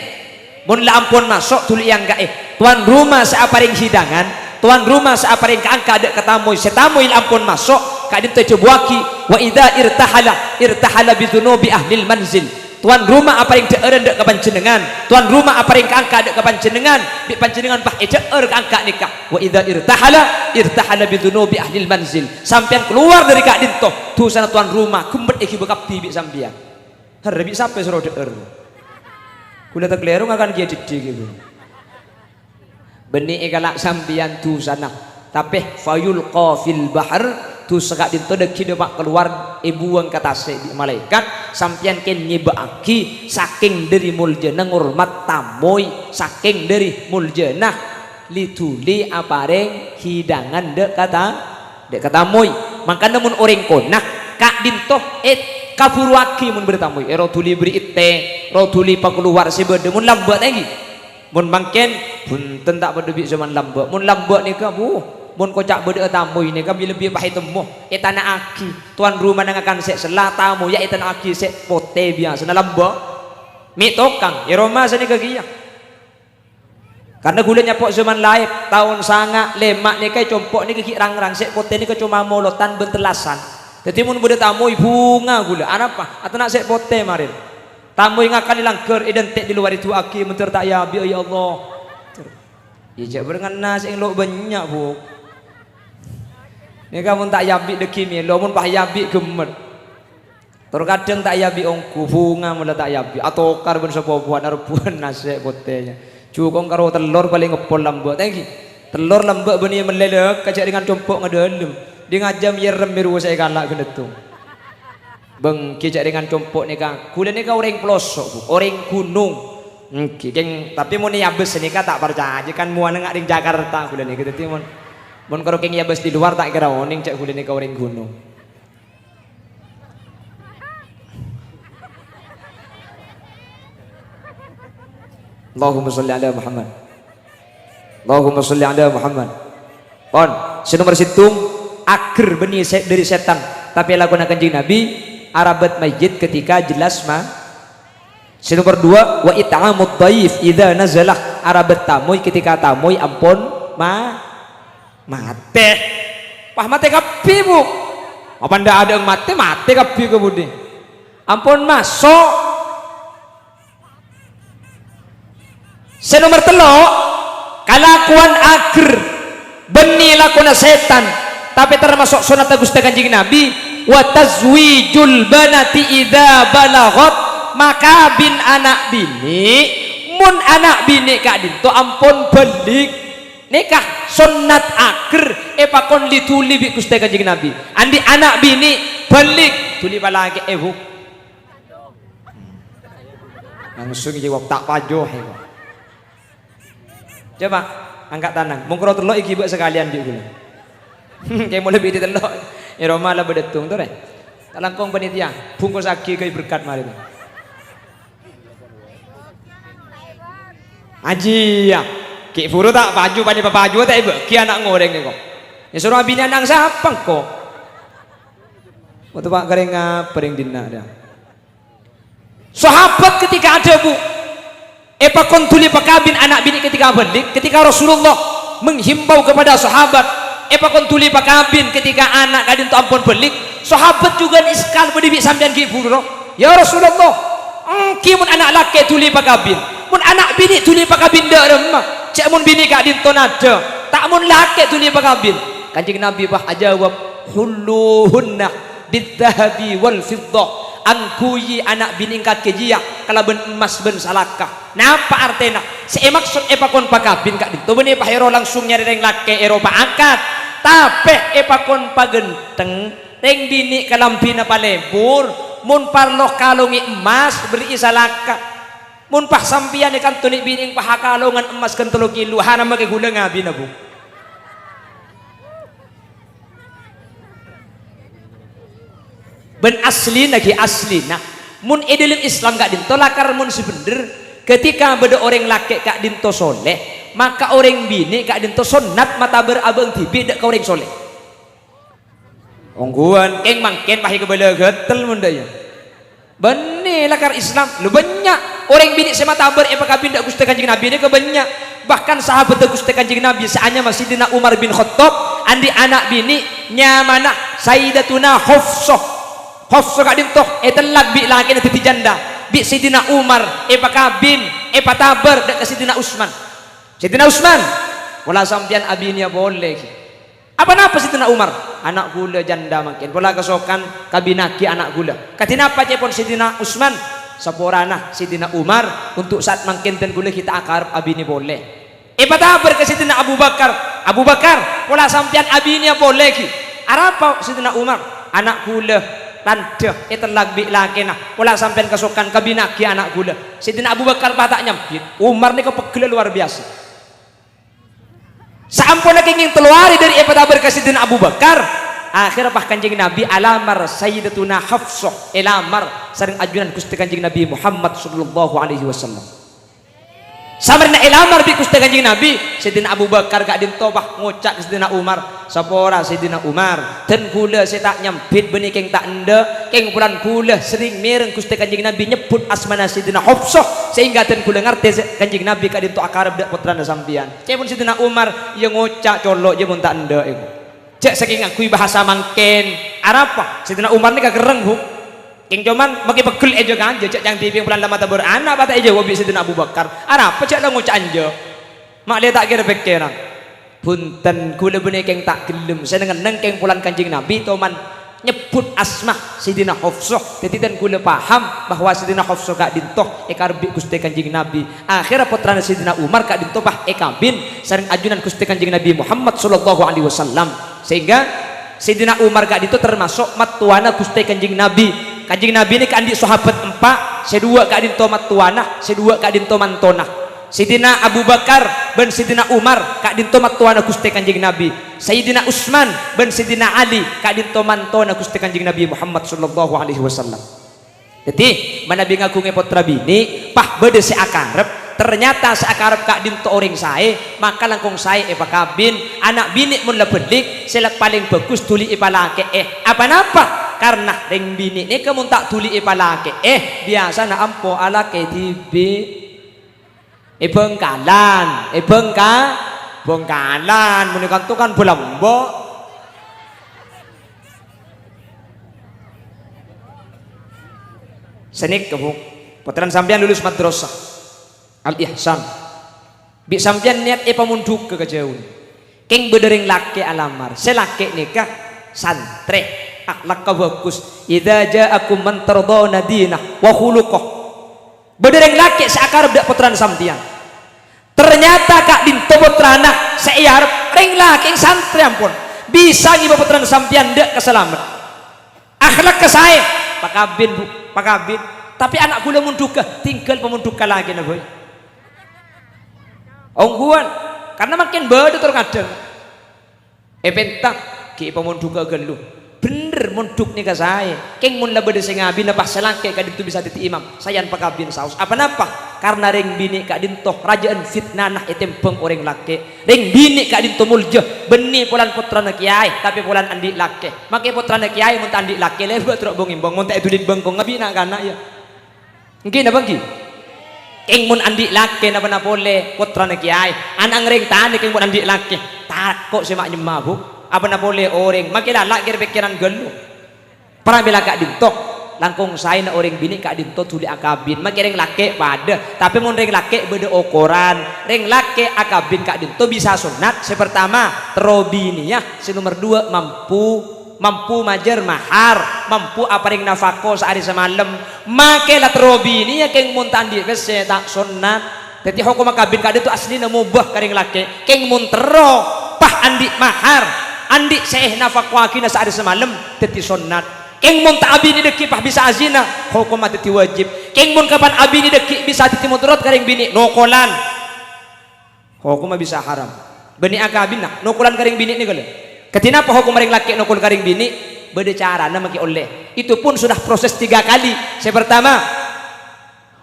Mon la ampon maso', dhuli èangka'è. Towan roma sè aparèng hidangan, towan roma sè aparèng kaangka' dâ' ka tamoy, sè tamoy la ampon maso', ka'dinto èdhâbuwâghi, "Wa idza irtahala, irtahala bi dzunubi ahlil manzil." Towan roma aparèng dhâ'ârân dâ' ka panjhennengngan, towan roma aparèng kaangka' dâ' ka panjhennengngan, bi' panjhennengngan pas èdhâ'âr kaangka' nèka. "Wa idza irtahala, irtahala bi dzunubi ahlil manzil." Sampèyan kalowar dhâri ka'dinto, dhusana towan roma ghemmet èghibâ kabbhi bi' sampèyan. Herre, bi' sapa èsoro dhâ'âr? Ghulâ ta' kalèro ngakan kèya dhiddhi, ghi, Bu. Bânnè èkala' sampèyan dhusana. Tapè fayulqa fil bahr, dhusa ka'dinto dhâggi' dâpa' kalowar èbuwâng ka tasè' bi' malaèkat, sampèyan kèng nyèbâ'aghi sakèng dhâri moljâna ngormat tamoy, sakèng dhâri moljâna li-dhuli aparèng hidangan dâ' ka ta-, dâ' ka tamoy. Mangkana mon orèng kona, ka'dinto, eh, kabhuruwâghi mon bâdâ tamoy. Eh, ro dhuli bâri' tè, ro dhuli pakalowar sè bâdâ. Mon lambâ' ta' ènggi. Mon mangkèn, bhunten ta' padâ bi' soma'an lambâ'. Mon lambâ' nèka, bu, mon koca' bâdâ'â tamoy nèka bi-, lebbi pas ètemmo. Ètana'aghi. Towan romana ngakan sè sella, tamoyya ètana'aghi sè potè biyasana lambâ'. Mè' tokang, è roma sanèka kèya. Karna ghulâ nyapo' soma'an laèp, taon sanga' lèma' nèka è compo' nèka ghi' rang-rang, sè potè nèka coma molotan bân tellasan. Dhâddhi mon bâdâ tamoy bhunga ghulâ, anapa? Atena' sè potè marèn. Tamoy ngakan è langghâr, èdhântè' di lowar èdu'aaghi, mandhâr ta' èabi'â, "Ya Allah." Iyâ, jhâ' bârengngana sè èlo' bânnya', Bu. Nèka mon ta' èabi' dhâggi' mèlo, mon pas èabi' ghemmet. Tor kadhâng ta' èabi' ongghu, bhunga mola ta' èabi', atokar bân sapopowan, arebbhuwân nasè' potèna. Jukong karo tellor palèng eppol lambâ'. Ta' ènggi? Tellor lambâ' bânnè mellè lèka jhâ' rèngan compo' ngâdâlem. Dhi ngajâm yèrrem mèruwâ sè èkala' ghâneddhung. Bânggi jhâ' rèngan compo' nèka. Ghulâ nèka orèng peloso', Bu. Orèng ghunong. Ènggi, kèng, tapè mon è Abes nèka ta' parcajâ, kan mowana nga' rèng Jakarta ghulâ nèka. Dhâddhi mon, mon karo kèng è Abes di luar ta' kèra onèng jhâ' ghulâ nèka orèng ghunong. Allahumma sholli ala Muhammad. Allahumma sholli ala Muhammad. Pon, sè nomer sèttong, ager bânnè sè-, dhâri sètan, tapè lakona Kanjeng Nabi, arabat mayyit ketika jelas ma-, sè nomer duwâ', wa it'amud dhaif idza nazalah, arabat tamoy ketika tamoy ampon ma-, matè. Wah, matè kabbhi, Bu. Apa ndak ada yang matè, matè kabbhi kè budi. Ampon maso'. Sè nomer tello', kalakowan ager, bânnè lakona sètan, tapè tamaso' sonatta Ghustè Kanjeng Nabi, wa tazwijul banati idza balaghat, makabin ana' binè', mon ana' binè' ka'dinto ampon bâllig. Nèka sonnat ager èpakon li-dhuli bi' Ghustè Kanjeng Nabi. Andi' ana' binè' bâllig, dhuli palakè'è, Bu. Langsung jâwâb, "Ta' paju, he, kok." Coba, angka' tanang. Mon karo tello' èghibâ sakalèyan bi' ghulâ. Kè molè bi' tello'. È roma la bâdâ tong, torè. Ta' langkong panitia. Bungkosaghi ghâbây berkat marèna. Ajiyâ. Ghi' bhuru ta' paju, panè papaju ta' èbâghi ana' orèng, kok. Èsoro abinè ana' sapa, kok? Waktu Pak Karèng ngapa rèng dinna', dâ? Sahabat ketika adhâbu, èpakon dhuli pakabin ana' binè' ketika bâllig, ketika Rasulullah menghimbau kepada sahabat, èpakon dhuli pakabin ketika ana' ka'dinto ampon bâllig, sahabat jhughân iskal, "Bâdâ bi' sampèyan ghi' bhuru, ya Rasulullah?" "Èngghi mon ana' lakè' dhuli pakabin, mon ana' binè' dhuli pakabin dâ' remma, jhâ' mon binè' ka'dinto nadâ, ta' mon lakè' dhuli pakabin." Kanjeng Nabi pas ajâwâb, "Hulluhunna bidzahabi wal fiddah, angghuyi ana' binè' èngkaghi jiyâ kalabân emmas bân salaka." Napa artèna? Sè èmaksod èpakon pakabin ka'dinto bânnè pas èro langsung nyarè rèng lakè' èro paakad, tapè èpakon paghântheng rèng binè' kalambhina palebur, mon parlo kalongè emmas, berri'i salaka. Mon pas sampèyan èkanto nè' binè' pas akalongan emmas ghân tello kilo, haramma kè ghulâ ngabina, Bu. Bân aslina ghi' aslina. Mon è dhâlem Islam ka'dinto lakar mon sè bhendher, ketika bâdâ orèng lakè' ka'dinto soleh, maka orèng binè' ka'dinto sonnat matabâr abâ'na dhibi' dâ' ka orèng soleh. Ongghuwân, kèng mangkèn pas èkabâlâ ghâtel mon dâ' iyâ. Bânnè lakar Islam. Lho, bânnya' orèng binè' sè matabâr èpakabin dâ' Ghustè Kanjeng Nabi nèka bânnya'. Bahkan sahabatta Ghustè Kanjeng Nabi sè anyama Sayyidina Umar bin Khattab andi' ana' binè' nyamana Sayyidatuna Hafsah. Hafsah ka'dinto ètellak bi' lakèna dhâddhi janda. Bi' Sayyidina Umar èpakabin, èpatabâr dâ' ka Sayyidina Utsman. "Sayyidina Utsman, pola sampèyan abinèya polè, ghi." "Apa napa, Sayyidina Umar?" "Ana' ghulâ janda mangkèn, pola kasokan kabinaghi ana' ghulâ." "Kadhi napa?" ca'èpon Sayyidina Utsman. "Saporana, Sayyidina Umar, untuk saat mangkèn dân ghulâ ghi' ta' akarep abinè polè." Èpatabâr ka Sayyidina Abu Bakar, "Abu Bakar, pola sampèyan abinèya polè, ghi." "Arapa, Sayyidina Umar?" "Ana' ghulâ tandhâ ètellak bi' lakèna, pola sampèyan kasokan kabinaghi ana' ghulâ." Sayyidina Abu Bakar pas ta' nyambit. Umar nèka peggella luar biasa. Saamponna kèngèng tello arè dâri èpatabâr ka Sayyidina Abu Bakar, akhèrra pas Kanjeng Nabi alamar Sayyidatuna Hafsah, èlamar sareng ajunan Ghustè Kanjeng Nabi Muhammad sallallahu alaihi wasallam. Samarèna èlamar bi' Ghustè Kanjeng Nabi, Sayyidina Abu Bakar ka'dinto pas ngoca' ka Sayyidina Umar, "Sapora Sayyidina Umar, dân ghulâ sè ta' nyambit bânnè kèng ta' endâ', kèng polana ghulâ serrèng mèreng Ghustè Kanjeng Nabi nyebbhut asmana Sayyidina Hafsah, sehingga dân ghulâ ngartè sè Kanjeng Nabi ka'dinto akarep dâ' pottrana sampèyan." Ca'èpon Sayyidina Umar, "Iyâ ngoca' colo' jâ mon ta' endâ', èko. Jâ' sakèng ngangghuy bahasa mangkèn." Arapa? Sayyidina Umar nèka kerrèng, Bu. Kèng coma makè peggel è jâ-kanjâ, jâ' ca'na dhibi' polana la matabâr ana' pas ta' èjâwâb bi' Sayyidina Abu Bakar. "Arapa jâ' la ngoca' enjâ'? Ma'lè ta' kèra pèkkèran." Bhunten, kaulâ bânnè kèng ta' ghellem. Sè neng-enneng kèng polana Kanjeng Nabi toman nyebbhut asma Sayyidina Hafsah. Dhâddhi dhân kaulâ paham bahwa Sayyidina Hafsah ka'dinto èkarep bi' Ghustè Kanjeng Nabi. Akhèrra pottrana Sayyidina Umar ka'dinto pas èkabin sareng ajunan Ghustè Kanjeng Nabi Muhammad sallallahu alaihi wasallam. Sehingga Sayyidina Umar ka'dinto termasuk mattowana Ghustè Kanjeng Nabi. Kanjeng Nabi nèka andi' sahabat empa', sè duwâ' ka'dinto mattowana, sè duwâ' ka'dinto mantona. Sayyidina Abu Bakar bân Sayyidina Umar ka'dinto mattowana Ghustè Kanjeng Nabi. Sayyidina Utsman bân Sayyidina Ali ka'dinto mantona Ghustè Kanjeng Nabi Muhammad sallallahu alaihi wasallam. Dhâddhi, manabi ngaghungè pottra binè', pas bâdâ sè akarep, ternyata sè akarep ka'dinto orèng saè, maka langkong saè èpakabin. Ana' binè' mon la bâlik, sè la palèng bhâghus dhuli èpalakè'è. Aponapa? Karna rèng binè' nèka mon ta' dhuli èpalakè'è, biyasana ampo alakè dhibi'. È Bhângkalan, è Bhângka-, Bhângkalan, mon è kanto kan Balembo'. Sanèka, Bu. Pottrana sampèyan lulus madrasah Al-Ihsan. Bi' sampèyan niyat èpamondhughâ ka jhâu. Kèng bâdâ rèng lakè' alamar. Sè lakè' nèka santrè, akhlakka bhâghus. "Idza ja'akum man tardhawna dinahu wa khuluqahu." Bâdâ rèng lakè' sè akarep dâ' pottrana sampèyan. Ternyata ka'dinto pottrana sè èarep rèng lakè' santrè, ampon. Bisa ngibâ pottrana sampèyan dâ' ka salamet. Akhlakka saè, pakabin, Bu, pakabin. Tapè ana' ghulâ mondhughâ, tinggal pamondhuk ka lakèna bhâi. Ongghuwân, karna mangkèn bâdâ tor kadhâng. Èpènta, ghi' èpamondhughâ ghâllu. Bhendher mondhuk nèka saè. Kèng mon la bâdâ sè ngabina pas sè lakè' ka'dinto bisa dhâddhi imam. Saèyan pakabin saos. Aponapa? Karna rèng binè' ka'dinto rajâ'ân fitnana ètèmbhâng orèng lakè'. Rèng binè' ka'dinto molja, bânnè polana pottrana kèyaè, tapè polana andi' lakè'. Makè pottrana kèyaè mon ta' andi' lakè', lèbât ro' bong-embong, mon ta' èduli bengkong, ngabina kana', yâ. Ènggi napa ènggi? Kèng mon andi' lakè napa-napa polè, pottrana kèyaè. Ana' ngarèng tanè kèng mon andi' lakè. Tako' sè ma' nyemma, Bu. Apa-napa polè orèng, makè lala' kèr-pèkkèran ghâllu. Pramèla ka'dinto, langkong saèna orèng binè' ka'dinto dhuli akabin. Makè rèng lakè' padâ, tapè mon rèng lakè' bâdâ okoran. Rèng lakè' akabin ka'dinto bisa sonnat. Sè partama, terro binèya. Sè nomer duwâ', mampu. Mampu majâr mahar, mampu aparèng nafako saarè samalem. Makè la terro binèya kèng mon ta' andi' pèssè ta' sonnat. Dhâddhi hokomma kabin ka'dinto asllina mobâ ka rèng lakè'. Kèng mon terro pas andi' mahar, andi' sè ènafakowaghinah saarè samalem, dhâddhi sonnat. Kèng mon ta' abinè dhâggi' pas bisa azina, hokomma dhâddhi wajib. Kèng mon kapan abinè dhâggi' bisa dhâddhi motodhât ka rèng binè', nokolan. Hokomma bisa haram. Bânnè akabinna, nokolan ka rèng binè' nèka lho. Kadhi napa hokomma rèng lakè' nokol ka rèng binè'? Bâdâ carana makè ollè. Itu pun sudah proses tiga kali. Sè partama,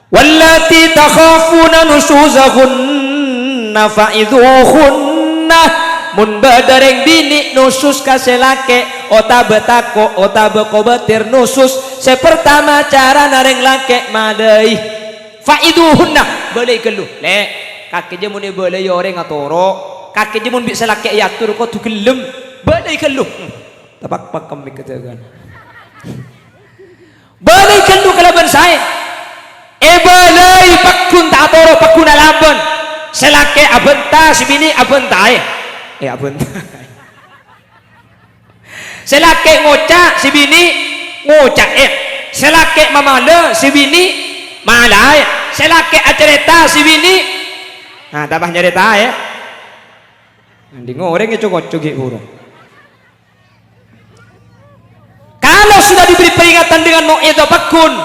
"Wallati takhafuna nusyuzahunna fa'idhuhunna." Mon bâdâ rèng binè' nusus ka sè lakè', otabâ tako', otabâ kobâtèr nusus, sè partama carana rèng lakè' malèi. Fa'idhuhunna, bâlâi ghâllu. Lè', kakè jâ mon èbâlâi orèng atoro', kakè jâ mon bi' sè lakè' èator kodhu ghellem. Bâlâi ghâllu. Hmm. Tapakpak kemmik kadhâgân. Bâlâi ghâllu kalabân saè. Èbâlâi pagghun ta' atoro', pagghun alabân. Sè lakè' abânta, sè binè' abântaè. Eh, abântaè. Sè lakè' ngoca', sè binè' ngoca'è. Sè lakè' mamalè, sè binè' malaè. Sè lakè' acarèta, sè binè', nah, tapah nyarètaè. Andi' ngorèng co-ngoco ghi' buru. Kalau sudah diberi peringatan dengan mau'izah pagghun,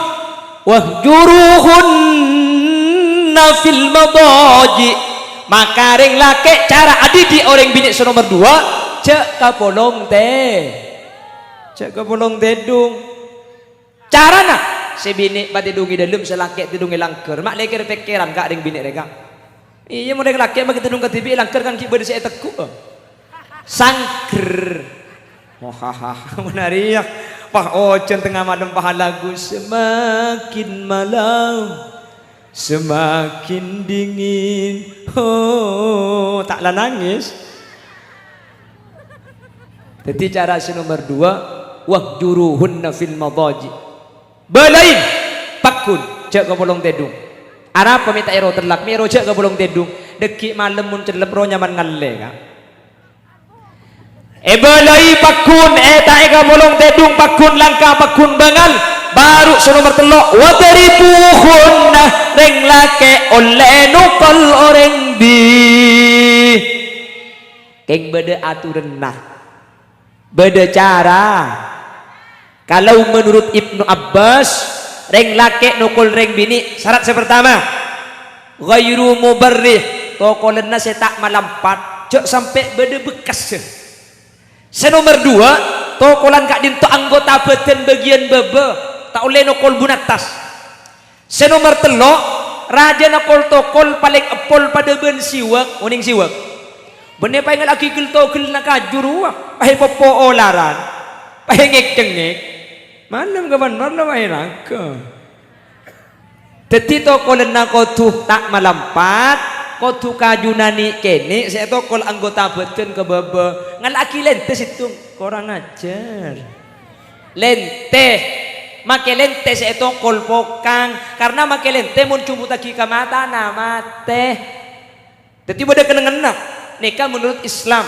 "Wahjuruhunna fil madaji'." Maka rèng lakè' cara adhidhi' orèng binè' sè nomer duwâ', jhâ' kapolong tè-, jhâ' kapolong tèdung. Carana, sè binè' patèdung è dâlem, sè lakè' tèdung è langghâr. Ma' lèkèr-pèkkèran ka' rèng binè' rèka. Iyâ, mon rèng lakè' makè tèdung kadhibi' è langghâr kan ghi' bâdâ sè ètegghu'â. Sangghâr. Wah, menari ya. Pas ojhân tengnga malem pas alagu, "Semakin malam, semakin dingin." Oh, ta' la nangès. Dhâddhi cara sè nomer duwâ', "Wahjuruhunna fil madaji'." Bâlâi, pagghun, jhâ' kapolong tèdung. Arapa mè' ta' èro tellak, mè' èro jhâ' kapolong tèdung. Dhâggi' malem mon cellep ro nyaman ngallè, Ka'. Èbâlâi pagghun, èta'è kapolong tèdung pagghun langka pagghun bângal. Baru sè nomer tello', wadribuhunna, rèng lakè' ollè nokol orèng bi-, kèng bâdâ aturanna. Bâdâ cara. Kalau menurut Ibnu Abbas, rèng lakè' nokol rèng binè', syarat sè pertama, ghairu mubarrih, tokolanna sè ta' malampat, jhâ' sampè' bâdâ bekkassa. Sè nomer duwâ', tokolan ka'dinto anggota bhâdhân bâgiyân bâbâ, ta' ollè nokol bunattas. Sè nomer tello', rajâna kol-tokol palèng èpol padâ bân siwak, onèng siwak. Bânnè paèngallaghi gel-togelna kaju rowa, paè poppo olaran, paè ngèk-cengngèk. Malem kapan malem aè rangka. Dhâddhi tokolanna kodhu ta' malampat, kodhu kajuna nè'-kènè' sè ètokol anggota bhâdhân ka bâbâ. Ngallaghi lèntè sèttong, korang ajhâr. Lèntè. Makè lèntè sè ètokol pokang. Karna makè lèntè mon jhumbuttaghi ka matana, matè. Dhâddhi bâdâ kennengnganna. Nèka menurut Islam.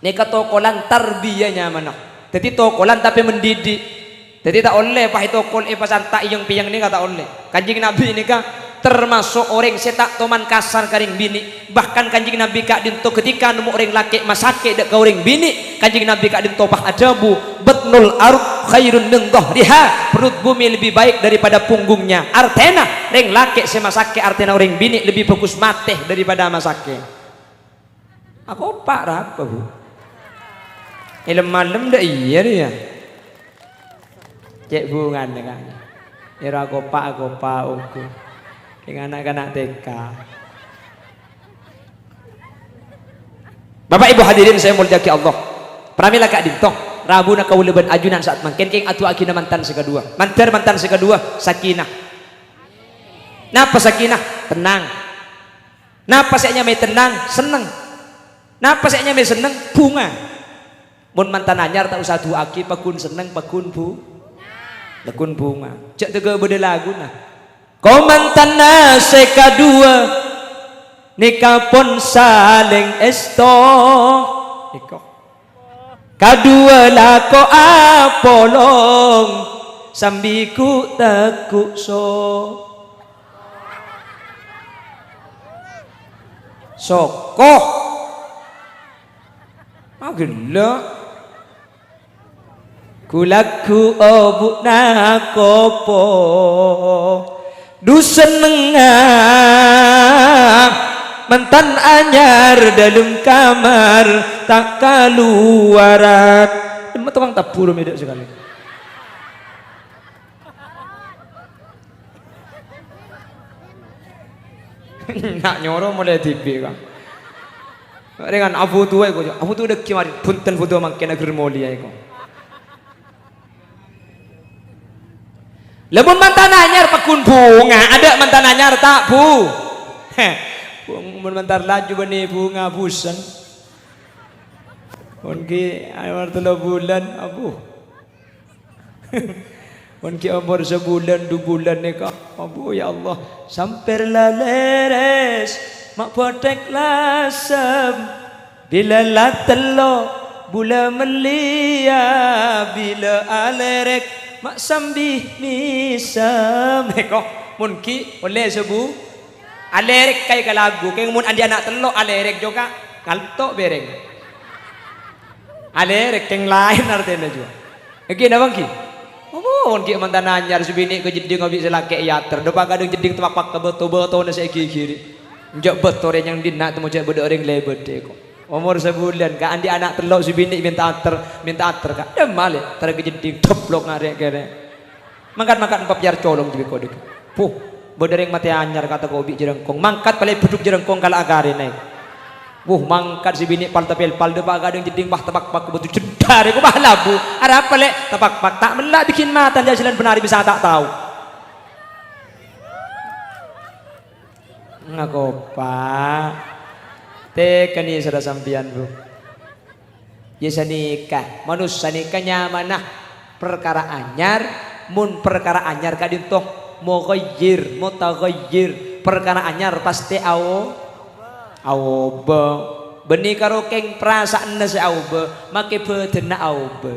Nèka tokolan tarbiyah nyamana. Dhâddhi tokolan tapè mendidik. Dhâddhi ta' ollè pas ètokol, èpasanta' èyang-pèyang nèka ta' ollè. Kanjeng Nabi nèka termasuk orèng sè ta' toman kasar ka rèng binè'. Bahkan Kanjeng Nabi ka'dinto ketika nemmo orèng lakè' masakè' dâ' ka orèng binè', Kanjeng Nabi ka'dinto pas adhâbu, "Batnul ard khairun min dhahriha." Perut bumi lebih baik daripada punggungnya. Artèna, rèng lakè' sè masakè' artèna orèng binè' lebih bagus matè daripada masakè'. Akopa' ra apa, Bu? Èlem-malem dâ' iyâ rèya. Cè' bungana, Ka'. Èra akopa'-akopa' ongghu. Kèng ana'-kana' T K. Bapak Ibu hadirin sè èmoljâ'aghi Allah. Pramèla ka'dinto, rabuna kaulâ bân ajunan sa'at mangkèn kèng adu'aaghina mantan sè kaduwâ. Mandhâr mantan sè kaduwâ, sakinah. Napa sakinah? Tenang. Napa sè ènyamaè tenang? Senneng. Napa sè ènyamaè senneng? Bhunga. Mon mantan anyar ta' osa adu'aaghi, paggun senneng, paggun bu-, paggun bhunga. Jhâ' tèghâ bâdâ laguna. Ko mantanna sè kaduwâ, nèka pon salèng èsto. Nèka. Kaduwâ lako apolong, sambi ghu'-tegghu' so-, soko. Agella'. Ghu-lagghu' obu'na kopo. Dhu sennengnga mantan anyar dâlem kamar ta' kalowara. Emma tokang tabbhu ro mèdâ' sakalè. Na' nyoro molaè dhibi', Ka'. Rèngan afotoa èko, afoto dâggi' marè. Bhunten foto mangkèn aghâr molèya èko. Lah, mon mantan anyar paggun bhunga, adâ' mantan anyar ta' bu-, heh, mon mantan laju bânnè bhunga busen. Mon ghi' anyar tello bulân, abu. Mon ghi' omor sabulân, du bulân nèka, abu, ya Allah, sampèr la lèrès, ma' bhâthèk lasem. Bilâ la tello' bulâ mellèya, bilâ alèrèk ma' sambi mèsem. Èko, mon ghi' ollè sabu-, alèrèk kaè ka lagu, kèng mon andi' ana' tello' alèrèk jhughân, ngalto' bèrèng. Alèrèk kèng laèn artèna jhughân. Èngghi napa èngghi? Ampon, ghi' mantan anyar, sè binè' ka jeddhing obi' sè lakè' èyater. Dâpa' kadhâng jeddhing tepakpak ka bâto, bâtona sè èghighiri. Enjâ' bâto rè nyang dinna' temmo jhâ' bâdâ orèng lèbât, èko. Omor sabulân, Ka', andi' ana' tello', sè binè' mènta ater, mènta ater, Ka'. Dâmma lè, ter ka jeddhing, doblok ngarè' kèrè. Mangkat-mangkat empa' pèyar colong jiyâ ko' dhâggi'. Puh, bâdâ rèng matè anyar kata ko' obi' jârângkong. Mangkat palè bhudhuk jârângkong kala' akarèna. Wuh, mangkat sè binè' pal-tapèlpal dâpa' kadhâng jeddhing bah tapakpak bâto jeddhar èko bah labu. Arapa lè' tapakpak ta' mella' bikin mata jhâ' jhâlân bân arè bisa ta' tao. Ngakopa. Tekani sara sampèyan, Bu. Ya sanèka, manossa nèka nyamana parkara anyar, mon parkara anyar ka'dinto mughayyir, mutaghayyir, parkara anyar pastè awo-, aobâ. Bânnè karo kèng parasa'anna sè aobâ, makè bhâdhânna aobâ.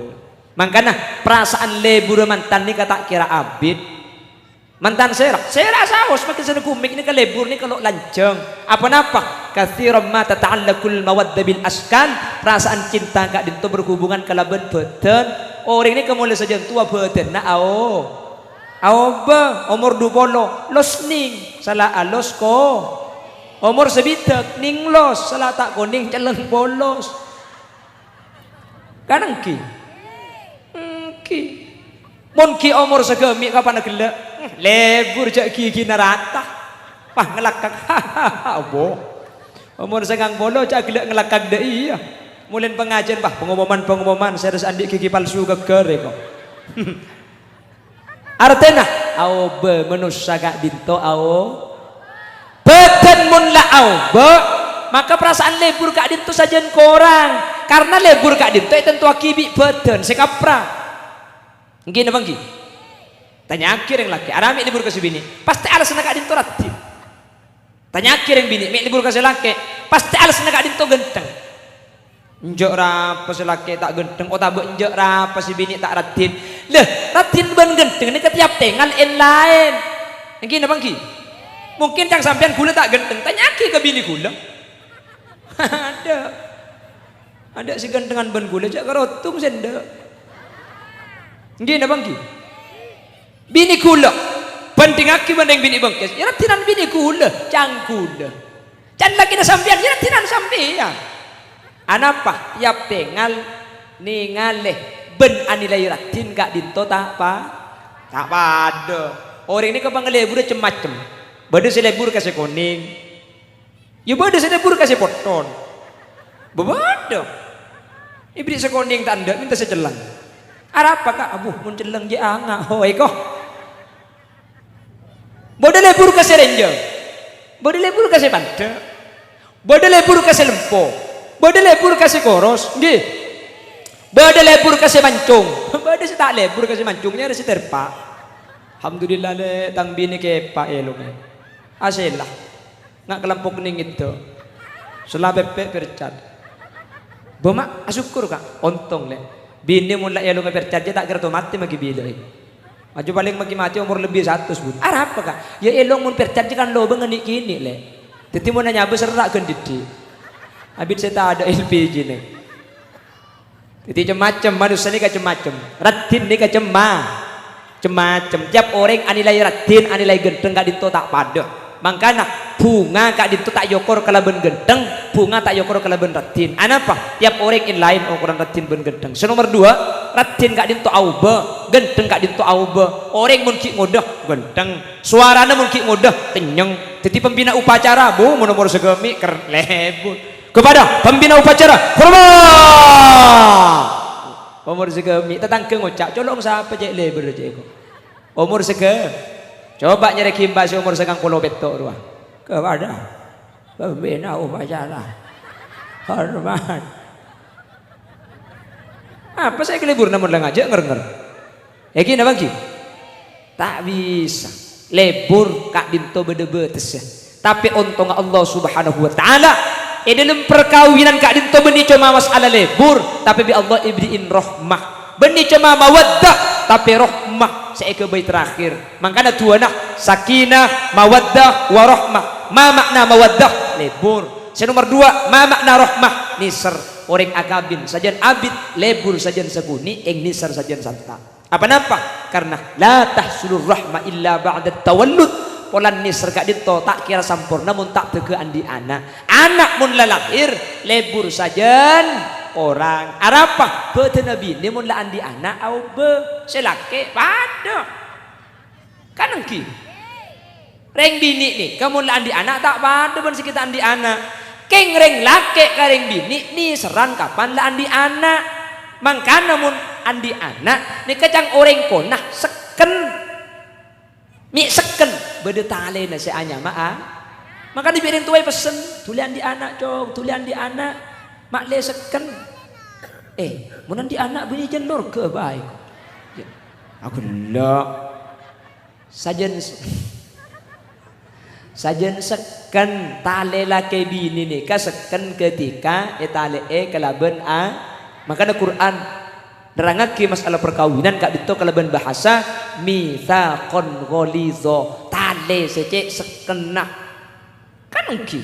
Mangkana, parasa'an lebbhurrâ mantan nèka ta' kèra abit. Mantan sèra, sèra saos, makè sèra gumèk nèka lebbhur nèka lo' lanjhâng. Apa-napa? Katsiran ma tata'allaqul mawaddah bil askan, parasa'an cinta ka'dinto berhubungan kalabân bhâdhân. Orèng nèka molaè sajân towa bhâdhânna ao-, aobâ, omor du polo, los nèng, sala alos ko-, omor sabidhâk, nèng los, sala ta' konèng, cellèng polos. Kan èngghi? Èngghi. Mon ghi' omor sagâmè' kapan ghellâ'? Lebbhur jhâ' ghighina rata. Wah, ngalakkak. Abo. Omor sangang polo jhâ' ghellâ' ngalakkak dâ' iyâ. Molaè pangajiân, wah, pengumuman-pengumuman, sè rès andi' ghighi palsu ghâggâr, èko. Artèna, aobâ manossa ka'dinto ao-, bhâdhân mon la aobâ, maka parasa'an lebbhur ka'dinto sajân korang, karna lebbhur ka'dinto ètantowaghi bi' bhâdhân sè kapra. Èngghi napa èngghi? Tanya'aghi rèng lakè', "Arapa mè' lebbhur ka sè binè'?" Pastè alasanna ka'dinto raddhin. Tanya'aghi rèng binè', "Mè' lebbhur ka sè lakè'?" Pastè alasanna ka'dinto ghântheng. Enjâ' rapa sè lakè' ta' ghântheng, otabâ enjâ' rapa sè binè' ta' raddhin. Lah, raddhin bân ghântheng nèka tèyap tèngal en-laèn. Èngghi napa èngghi? Mungkin ca'na sampèyan ghulâ ta' ghântheng, tanya'aghi ka binè ghulâ. Adâ'. Adâ' sè ghânthengan bân ghulâ, jhâ' karotong sè endâ'. Èngghi napa èngghi? Binè ghulâ, bhândhingngaghi bân rèng binè' bângkès, yâ raddhinan binè ghulâ, ca'na ghulâ. Ca'na lakèna sampèyan, yâ raddhinan sampèyan. Anapa? Yâ tèngal nèngalè bân anilai raddhin ka'dinto ta' pa-, ta' padâ. Orèng nèka pangalebburrâ cem-macem. Bâdâ sè lebbur ka sè konèng. Yâ bâdâ sè lebbur ka sè potton. Bâ-, bâdâ. Èberri' sè konèng ta' endâ', mènta sè cellèng. Arapa, Ka'? Abbhu, mon cellèng jhâ' anga'. Ho, èko. Bâdâ lebbur ka sè rènjhâng. Bâdâ lebbur ka sè pandâ'. Bâdâ lebbur ka sè lempo. Bâdâ lebbur ka sè koros. Èngghi. Bâdâ lebbur ka sè mancong. Bâdâ sè ta' lebbur ka sè mancong, nyarè sè terpa'. Alhamdulillah, Lè', tang binè kèpa' èlongnga. Asèla. Nga' kalempok nèng ngèdhâ. Sella pèpè' percat. Bâ, Ma', asokkor, Ka'. Ontong, Lè'. Binè mon la èlongnga percat jhâ' ta' kèra to matè maghi bilâ'è. Maju palèng maghi matè omor lebbi satos, Bu. Arapa, Ka'? Yâ èlong mon percat jhâ' kan lobângnga nè'-kènè', Lè'. Dhâddhi mon anyabâ serra' ghân dhiddhi'. Abit sè tadâ' L P G nè. Dhâddhi cem-macem, manossa nèka cem-macem. Raddhin nèka cemma-, cem-macem. Tiap orèng anilai raddhin, anilai ghântheng ka'dinto ta' padâ. Mangkana, bhunga ka'dinto ta' èokor kalabân ghântheng, bhunga ta' èokor kalabân raddhin. Anapa? Tiap orèng en-laèn okoran raddhin bân ghântheng. Sè nomer duwâ', raddhin ka'dinto aobâ, ghântheng ka'dinto aobâ. Orèng mon ghi' ngodâ, ghântheng. Sowarana mon ghi' ngodâ, kennyeng. Dhâddhi pembina upacara, Bu, mon omor sagâmè', ker-, lebbhur. Kepada pembina upacara, hormat! Omor sagâmè', tatangghâ ngoca', "Colo'na sapa cè' lebbhur cè' ko?" Omor saghâ-, coba nyarè ghimba sè omor sangang polo pètto' rowa. Kepada pembina upacara, hormat! Apa sè èkalebbhurrâ mon la ngajhâk ngèr-ngèr? Èngghi napa èngghi? Ta' bisa. Lebbhur ka'dinto bâdâ bâtessa. Tapè ontongnga Allah Subhanahu wa Ta'ala, è dâlem parkabinan ka'dinto bânnè coma mas'ala lebbhur, tapè bi' Allah èberri'i rahmah. Bânnè coma mawaddah, tapè rahmah sè èghâbây terakhir. Mangkana duwâna sakinah, mawaddah, warahmah. Ma ma'na mawaddah? Lebbhur. Sè nomer duwâ', ma ma'na rahmah? Nèser. Orèng akabin sajân abit, lebbhur sajân sakonè', kèng nèser sajân santa'. Apa napa? Karna la tahsulur rahmah illa ba'da tawallud. Polana nèser ka'dinto ta' kèra samporna mon ta' tèghâ andi' ana'. Ana' mon la lahèr, lebbhur sajân korang. Arapa? Bâdâna binè mon la andi' ana' aobâ. Sè lakè' padâ. Kan èngghi? Rèng binè' nèka mon la andi' ana' ta' padâ bân sè ghi' ta' andi' ana'. Kèng rèng lakè' ka rèng binè' nèserran kapan la andi' ana'. Mangkana mon andi' ana' nèka ca'na orèng kona sekken. Mè' sekken bâdâ talèna sè anyama a-, mangkana bi' rèng towa èpessen, "Dhuli andi' ana', Cong, dhuli andi' ana'." Ma'lè sekken. Eh, mon andi' ana' bânnè jân lorghâ bhâi. Yâ, aghellâ'. Sajân, Sajân sekken, talè lakè binè nèka sekken ketika ètalè'è kalabân a-, mangkana Qur'an nerrangngaghi masalah parkabinan ka'dinto kalabân bahasa mitsaqan ghaliza, talè sè cè' sekkenna. Kan ènggi.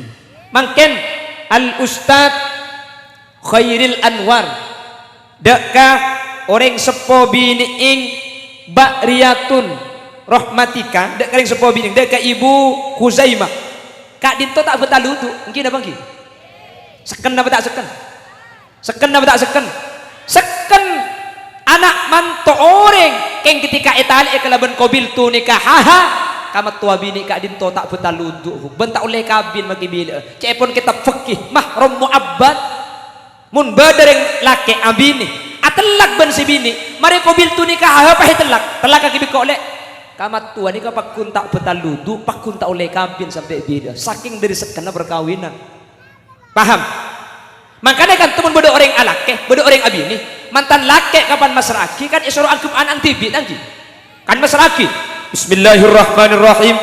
Mangkèn Al Ustadz Khairil Anwar, dâ' ka orèng seppo binè'èng Ba'riyatun Rahmatika, dâ' ka orèng seppo binè'èng, dâ' ka Ibu Khuzaimah. Ka'dinto ta' bâtal wudu, ènggi napa ènggi? Sekken napa ta' sekken? Sekken napa ta' sekken? Sekken. Ana' manto orèng kèng ketika ètalè'è kalabân qabiltu nikahaha, kamattowa binè' ka'dinto ta' bâtal wudu, bân ta' ollè kabin makè bilâ'â. Ca'èpon kètab fikih, mahram mu'abbad. Mon bâdâ rèng lakè' abinè, atellak bân sè binè', marè qabiltu nikahaha pas ètellak, tellakaghi bi' engko' lè'. Kamattowa nèka pagghun ta' bâtal wudu, pagghun ta' ollè kabin sampè' bilâ'â, sakèng dâri sekkenna parkabinan. Paham? Mangkana kan, mon bâdâ orèng alakè, bâdâ orèng abinè, mantan lakè' kapan massra'aghi kan èsoro angghep ana'na dhibi', ta' ènggi? Kan massra'aghi, "Bismillahirrahmanirrahim.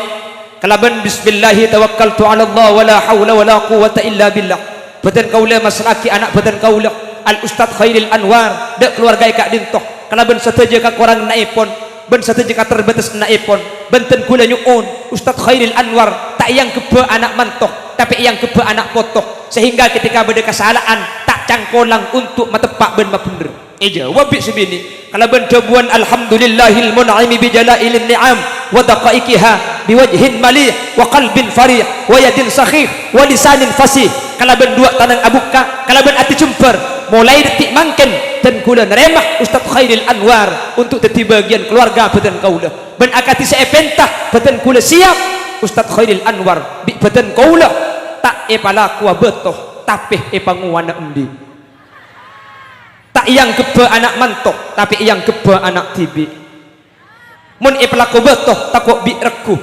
Kalabân bismillahi tawakkaltu 'alallah wa la haula wa la quwwata illa billah." Bhâdhân kaulâ massra'aghi ana' bhâdhân kaulâ, Al Ustadz Khairil Anwar, dâ' kalowarga è ka'dinto, kalabân sadhâjâ kakorangannaèpon bân sadhâjâ katerbatasannaèpon, bhâdhân kaulâ nyo'on, Ustadz Khairil Anwar ta' èangghebbhâ ana' manto, tapè èangghebbhâ ana' poto, sehingga ketika bâdâ kasala'an, ta' cangkolang untuk mateppa' bân mabhendher. Èjâwâb bi' sè binè', kalabân dhâbuwân, "Alhamdulillahil mun'imi bi jala'ilin ni'am, wa daqa'iqiha, bi wajhin malih, wa qalbin farih, wa yadin sakhih, wa lisanin fasih." Kalabân duwâ' tanang abukka', kalabân atè jembhâr, molaè dâddhi mangkèn, dân kaulâ narèma Ustadz Khairil Anwar untuk dâddhi bâgiyân kalowarga bhâdhân kaulâ. Bân akadhi sè èpènta, bhâdhân kaulâ siap, Ustadz Khairil Anwar bi' bhâdhân kaulâ ta' èpalakowa bâto, tapè èpangowana embi'. Ta' èangghebbhâ ana' manto, tapè èangghebbhâ ana' dhibi'. Mon èpalako bâto, tako' bi' regghu.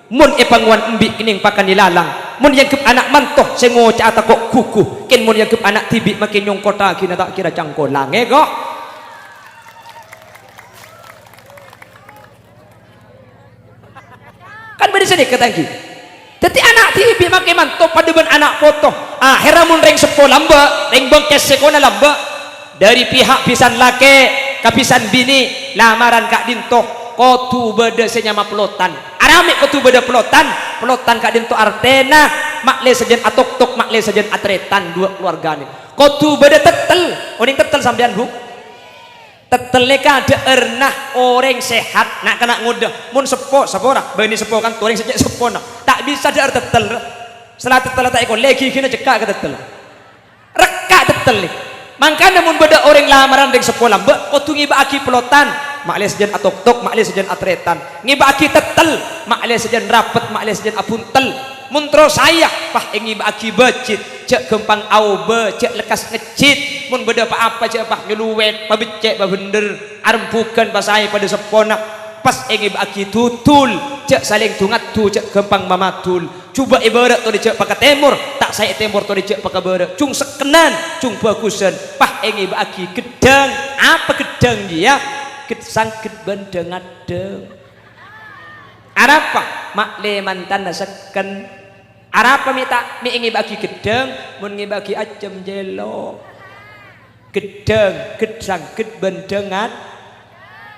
Mon èpangowan embi' kennèng pakanè lalang. Mon èangghep ana' manto, sè ngoca'a tako' ghugu. Kèng mon èangghep ana' dhibi' makè nyongkottaghina ta' kèra cangkolang, èko. Kan bâdâ sanèka, ta' ènggi? Dâddhi ana' dhibi' makè manto padâ bân ana' poto. Akhèrra mon rèng seppo lambâ', rèng bângkès sèkona lambâ', dâri pihak bhisan lakè' ka bhisan binè' lamaran ka'dinto kodhu bâdâ sè nyama pelotan. Arapa mè' kodhu bâdâ pelotan? Pelotan ka'dinto artèna ma'lè sajân atoktok, ma'lè sajân atarètan duwâ' kalowarganè. Kodhu bâdâ tèttèl. Onèng tèttèl sampèyan, Bu? Tèttèl nèka dhâ'ârna orèng sehat, na'-kana' ngodâ. Mon seppo, sapora, bânnè seppo kan, orèng sè cè' seppona. Ta' bisa dhâ'âr tèttèl, rè. Sala tèttèl ta' èkollè, ghighina cekka' ka tèttèl. Rekka' tèttèl, nè. Mangkana mon bâdâ orèng lamaran rèng seppo lambâ', kodhu ngèbâ'aghi pelotan. Ma'lè sajân atoktok, ma'lè sajân atarètan. Ngèbâ'aghi tèttèl, ma'lè sajân rapet, ma'lè sajân abhuntel. Mon terro saè, pas èngèbâ'aghi bâjit, jhâ' ghâmpang aobâ, jhâ' lekkas ngejjhit. Mon bâdâ pa-apa, jhâ' pas nyolowet, pabeccè', pabhendher, arembhughân pasaè padâ seppona. Pas èngèbâ'aghi dudul, jhâ' salèng du-ngaddu, jhâ' ghâmpang mamadul. Jhubâ' è bârâ' torè jhâ' paka tèmor, ta' saè tèmor torè jhâ' paka bârâ'. Jhung sekkenan, jhung bhâghusân, pas èngèbâ'aghi gheddhâng. Apa gheddhâng jiyâ? Ged-, sangket bân dhâng-ngaddhâng. Arapa? Ma'lè mantanna sekken. Arapa mè' ta', mè' èngèbâ'aghi gheddhâng, mon ngèbâ'aghi ajâm jhâlâ'. Gheddhâng, ged-, sangket bân dhâng-ngad-,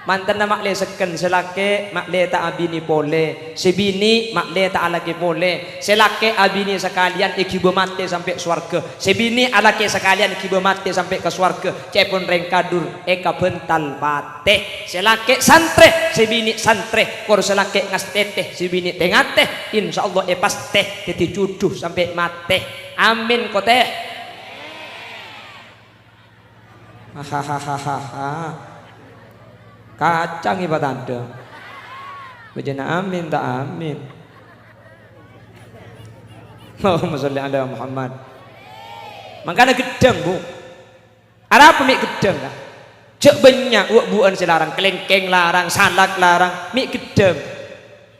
mantanna ma'lè sekken, sè lakè' ma'lè ta' abinè polè, sè binè' ma'lè ta' alakè polè, sè lakè' abinè sakalèyan èghibâ matè sampè' sowarghâ, sè binè' alakè sakalèyan èghibâ matè sampè' ka sowarghâ, ca'èpon rèng kadur èkabhântal patè. Sè lakè' santrè, sè binè' santrè, kor sè lakè' ngastètè, sè binè' tè-ngatè, insyaallah èpastè dâddhi jhudhu sampè' matè. Amin, kotè. Hahaha. Kacang èpatandhâng. Bâjâna amin ta' amin. Allahumma sholli ala Muhammad. Mangkana gheddhâng, Bu. Arapa mè' gheddhâng, ka? Jhâ' bânnya' wâ'-buwâ'ân sè larang, kalèngkèng larang, salak larang, mè' gheddhâng.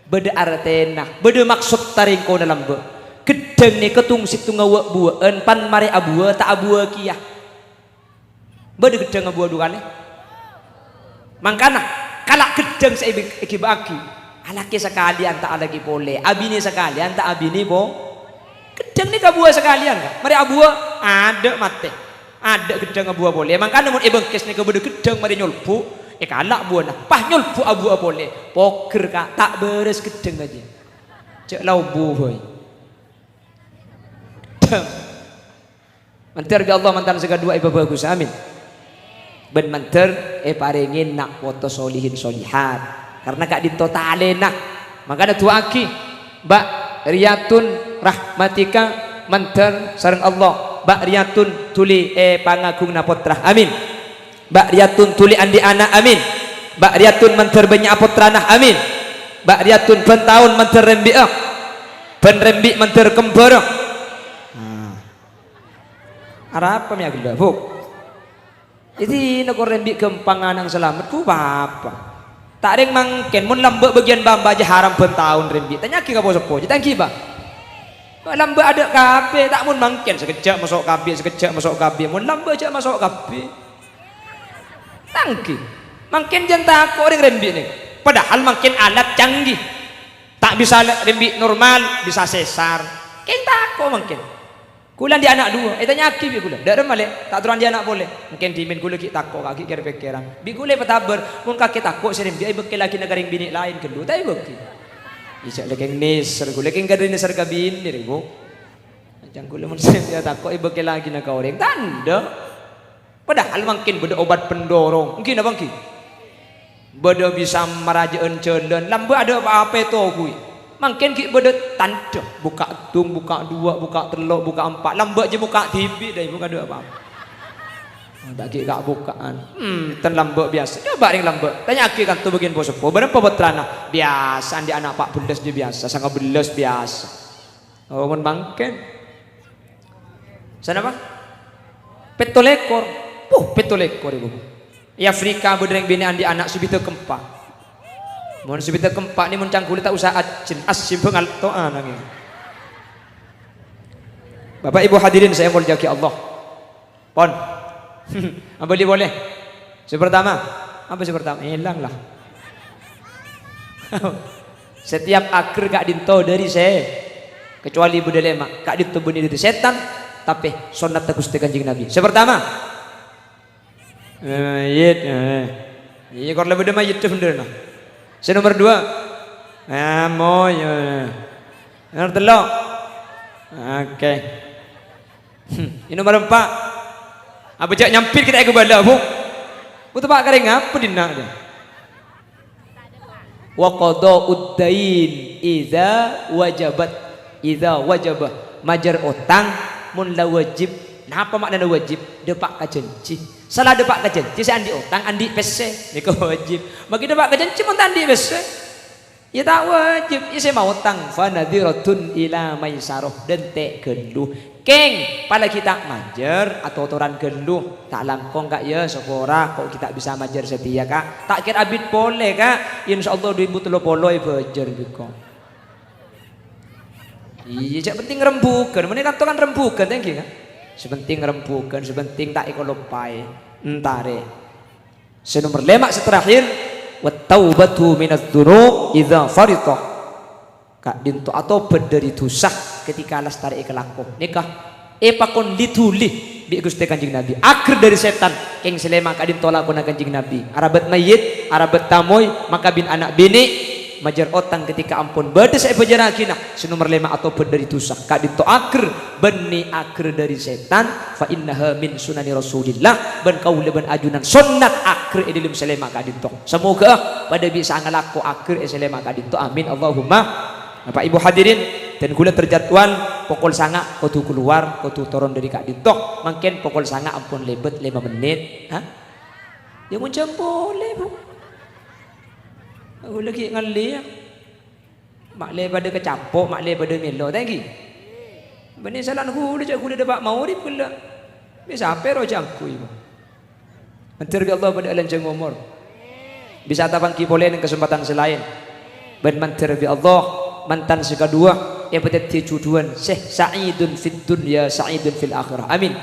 Bâdâ artèna, bâdâ maksod tarèngkona lambâ'. Gheddhâng nèka tong-sèttonga wâ'-buwâ'ân, pan marè abuwâ, ta' abuwâ kèya. Bâdâ gheddhâng abuwâ du kalè. Mangkana, kala' gheddhâng sè èbi-, èghibâ'aghi. Alakè sakalèyan ta' alakè polè, abinè sakalèyan ta' abinè po-, ghedhâng nèka abuwâ sakalèyan, Ka'. Marè abuwâ, adâ' matè. Adâ' ghedhâng abuwâ polè. Mangkana mon è bengkes nèka bâdâ ghedhâng marè nyolbu', èkala' buwâna. Pas nyolbu' abuwâ polè. Pogher, Ka', ta' bârâs ghedhâng ajiyâ. Jhâ' la obu bhâi. Dhem. Mandhâr bi' Allah mantan sè kaduwâ èpabhâghus. Amin. Bân mandhâr èparèngè na' poto solihin solihat. Karna ka'dinto talèna. Mangkana du'aaghi, Mbak Riyatun rahmatika mandhâr sareng Allah. Mbak Riyatun dhuli èpangagungnga pottra. Amin. Mbak Riyatun dhuli andi' ana'. Amin. Mbak Riyatun mandhâr bânnya'a pottrana. Amin. Mbak Riyatun bân taon mandhâr rembi'â. Bân rembi' mandhâr kembhârâ. Nah. Arapa mè' ghellâ', Bu? Jadi, nèko rembi' ghâmpang ana' salamet, Bu, pa-apa. Ta' rèng mangkèn, mon lambâ' bâgiyân bâ'-embâ' jhâ' haram bân taon rembi'. Tanya'aghi ka po-seppo, jhâ' tangghibâ. Lambâ' adâ' kabbhi, ta' mon mangkèn, sakejjhâ' maso' kabbhi, sakejjhâ' maso' kabbhi. Mon lambâ' jhâ' maso' kabbhi. Tangghi. Mangkèn jhân tako' rèng rembi' nèng. Padahal mangkèn alat canggih. Ta' bisa le-, rembi' normal, bisa sesar. Kèng tako' mangkèn. Kaulâ andi' ana' duwâ', ètanya'aghi bi' kaulâ, "Dâ' remma, Lè', ta' terro andi' ana' polè?" Mangkèn dhimèn kaulâ ghi' tako', Ka', ghi' kèr-pèkkèran. Bi' kaulâ èpatambâr, mon kakè tako' sè rembi'â èbâkkèllaghi na ka rèng binè' laèn ghâllu, ta' èbâkkè. Iyâ, jhâ' lè kèng nèser, kaulâ kèng kadhi nèser ka binè, rè, Bu. Ca'na kaulâ mon sè rembi'â tako' èbâkkèllaghi na ka orèng, ta' endâ'. Padahal mangkèn bâdâ obat pendorong. Èngghi napa èngghi? Bâdâ bisa marajâ'ân jhâlân. Lambâ' adâ' pa-apa ètoguwi. Mangkèn ghi' bâdâ tandhâ. Bukka' eddhung, bukka' duwâ', bukka' tello', bukka' empa'. Lambâ' jiyâ bukka' dhibi', dâ' èbu' adâ' pa-apa. Ta' ghi' ka'-bukka'an. Hmm, ten lambâ' biyasa. Coba rèng lambâ'. Tanya'aghi kanto bâgiyân po-seppo. Bârâmpa pottrana? Biyasa, andi' ana' pa' bellâs jiyâ biyasa. Sanga bellâs biyasa. Oh, mon mangkèn. Sanapa? Pètto lèkor. Puh, pètto lèkor, Ibu. È Afrika bâdâ rèng binè' andi' ana' sabidhâk empa'. Mon sabidhâk empa' nè mon ca'na kaulâ ta' osa ajjhân, asimbhâng alto'an nangèng. Bapak Ibu hadirin sè èmoljâ'aghi Allah. Pon. Abâli polè. Sè pertama. Apa sè pertama? Èlang la. Setiap ager ka'dinto dâri sè-, kecuali bâdâ lèma', ka'dinto bânnè dâri sètan, tapè sonnadda Ghustè Kanjeng Nabi. Sè pertama. Eh, mayyit, eh. Iyâ, kor la bâdâ mayyit, bhender, no. Sè nomer dua. Eh, moy, eh. Nomer tello'. Oke. Hmm, ino marempa'. Apa jhâ' nyampit kita ego bala, Bu? Bu, teppa' karè ngapa dinna', dâ? Wa qada'ud dain idza wajabat, idza wajaba. Majâr otang mon la wajib. Napa ma'nana wajib? Dâpa' ka jhânjhi. Sala dâpa' ka jhânjhi, sè andi' otang andi' pèssè. Nèko wajib. Maghi dâpa' ka jhânjhi mon ta' andi' pèssè. Iyâ ta' wajib, iyâ sè maotang, "Fa nadhiratun ila maisarah," dântè' ghâllu. Kèng, palaghi ta' majâr, atotoran ghâllu. Ta' langkong, Ka', yâ, sapora, ko' ghi' ta' bisa majâr satèya, Ka'. Ta' kèra abit polè, Ka'. Insyaallah du èbu tello polo èbâjâr bi' engko'. Iyâ, jhâ' penting rembhughân. Mènè kanto kan rembhughân, tèngghi, Ka'. Sè penting rembhughân, sè penting ta' èkaloppaè. Entarè. Sè nomer lèma', sè terakhir, "Wat taubatu minadz dzunub idza faridhah." Ka'dinto atobât dâri dhusa ketika lastarè èkalako. Nèka èpakon li-dhuli bi' Ghustè Kanjeng Nabi. Ager dâri sètan, kèng sè lèma' ka'dinto lakona Kanjeng Nabi. Arabât mayyit, arabât tamoy, makabin ana' binè', majâr otang ketika ampon bâdâ sè èbâjârraghinah. Sè nomer lèma' atobât dâri dhusa. Ka'dinto ager, bânnè ager dâri sètan, "Fa innaha min sunani Rasulillah," bân kaulâ bân ajunan sonnat ager è dâlem sè lèma' ka'dinto. Samoghâ padâ bisa ngalako ager è sè lèma' ka'dinto. Amin, Allahumma. Bapak Ibu hadirin, dan kaulâ terjadwal pokol sanga' kodhu kalowar, kodhu toron dâri ka'dinto. Mangkèn pokol sanga' ampon lèbât lèma mennit. Hah? Yâ, mon jhâm polè, Bu. Aku lagi ngalè, yâ. Ma'lè padâ kacapo', ma'lè padâ mèlo, ta' ènggi? Bânnè salan ghulâ, jhâ' ghulâ dâpa' maorip ghellâ'. Mè' sapè roh jhâ' angghuy, Bu. Mandhâr bi' Allah padâ alanjhâng omor. Bisa tapangghi polè neng kasempadhân sè laèn. Bân mandhâr bi' Allah, mantan sè kaduwâ, èpadhâddhi jhudhuwân sè sa'idun fid dunya, sa'idun fil akhirah. Amin.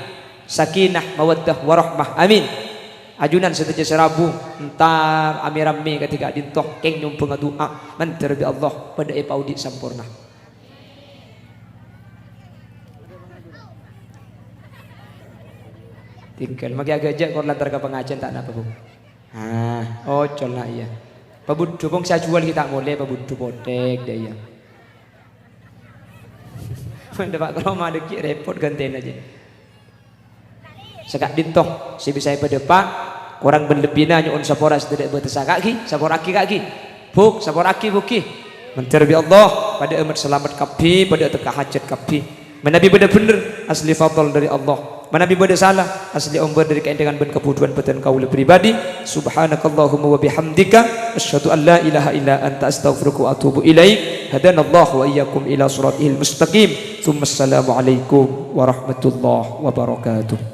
Sakinah, mawaddah, warahmah. Amin. Ajunan sadhâjâ sè rabu, entar amè-rammè kadhi ka'dinto, kèng nyombhângnga du'a, mandhâr bi' Allah, padâ èpaodi' samporna. Tinggal, maghi aghâjâ' kor lantar ka pangajiân ta' napa, Bu. Ah, ocol na' iyâ. Pabudhu, pong sè ajhuwâl ghi' ta' molè, pabudhu pothèk dâ' iyâ. Mon dâpa' ka roma dâggi' rèpot ghântèna jâ. Saka'dinto sè bisa èpadâpa', korang bân lebbina nyo'on sapora sè tadâ' bâtessa ka'ghi, sapora'aghi ka'ghi. Buk, sapora'aghi, Bu ghi. Mandhâr bi' Allah, padâ'â mat-salamet kabbhi, padâ'â tekka hajhât kabbhi. Manabi bâdâ bhendher, asli fadl dâri Allah. Manabi bâdâ sala, asli ombâr dâri kaèndhângan bân kabhudhuwân bâdân kaulâ pribadi. Subhanakallahumma wa bihamdika, asyhadu an la ilaha illa anta, astaghfiruka wa atubu ilaik. Hadanallahu wa iyyakum ila siratihil mustaqim. Tsumma assalamualaikum warahmatullahi wabarakatuh.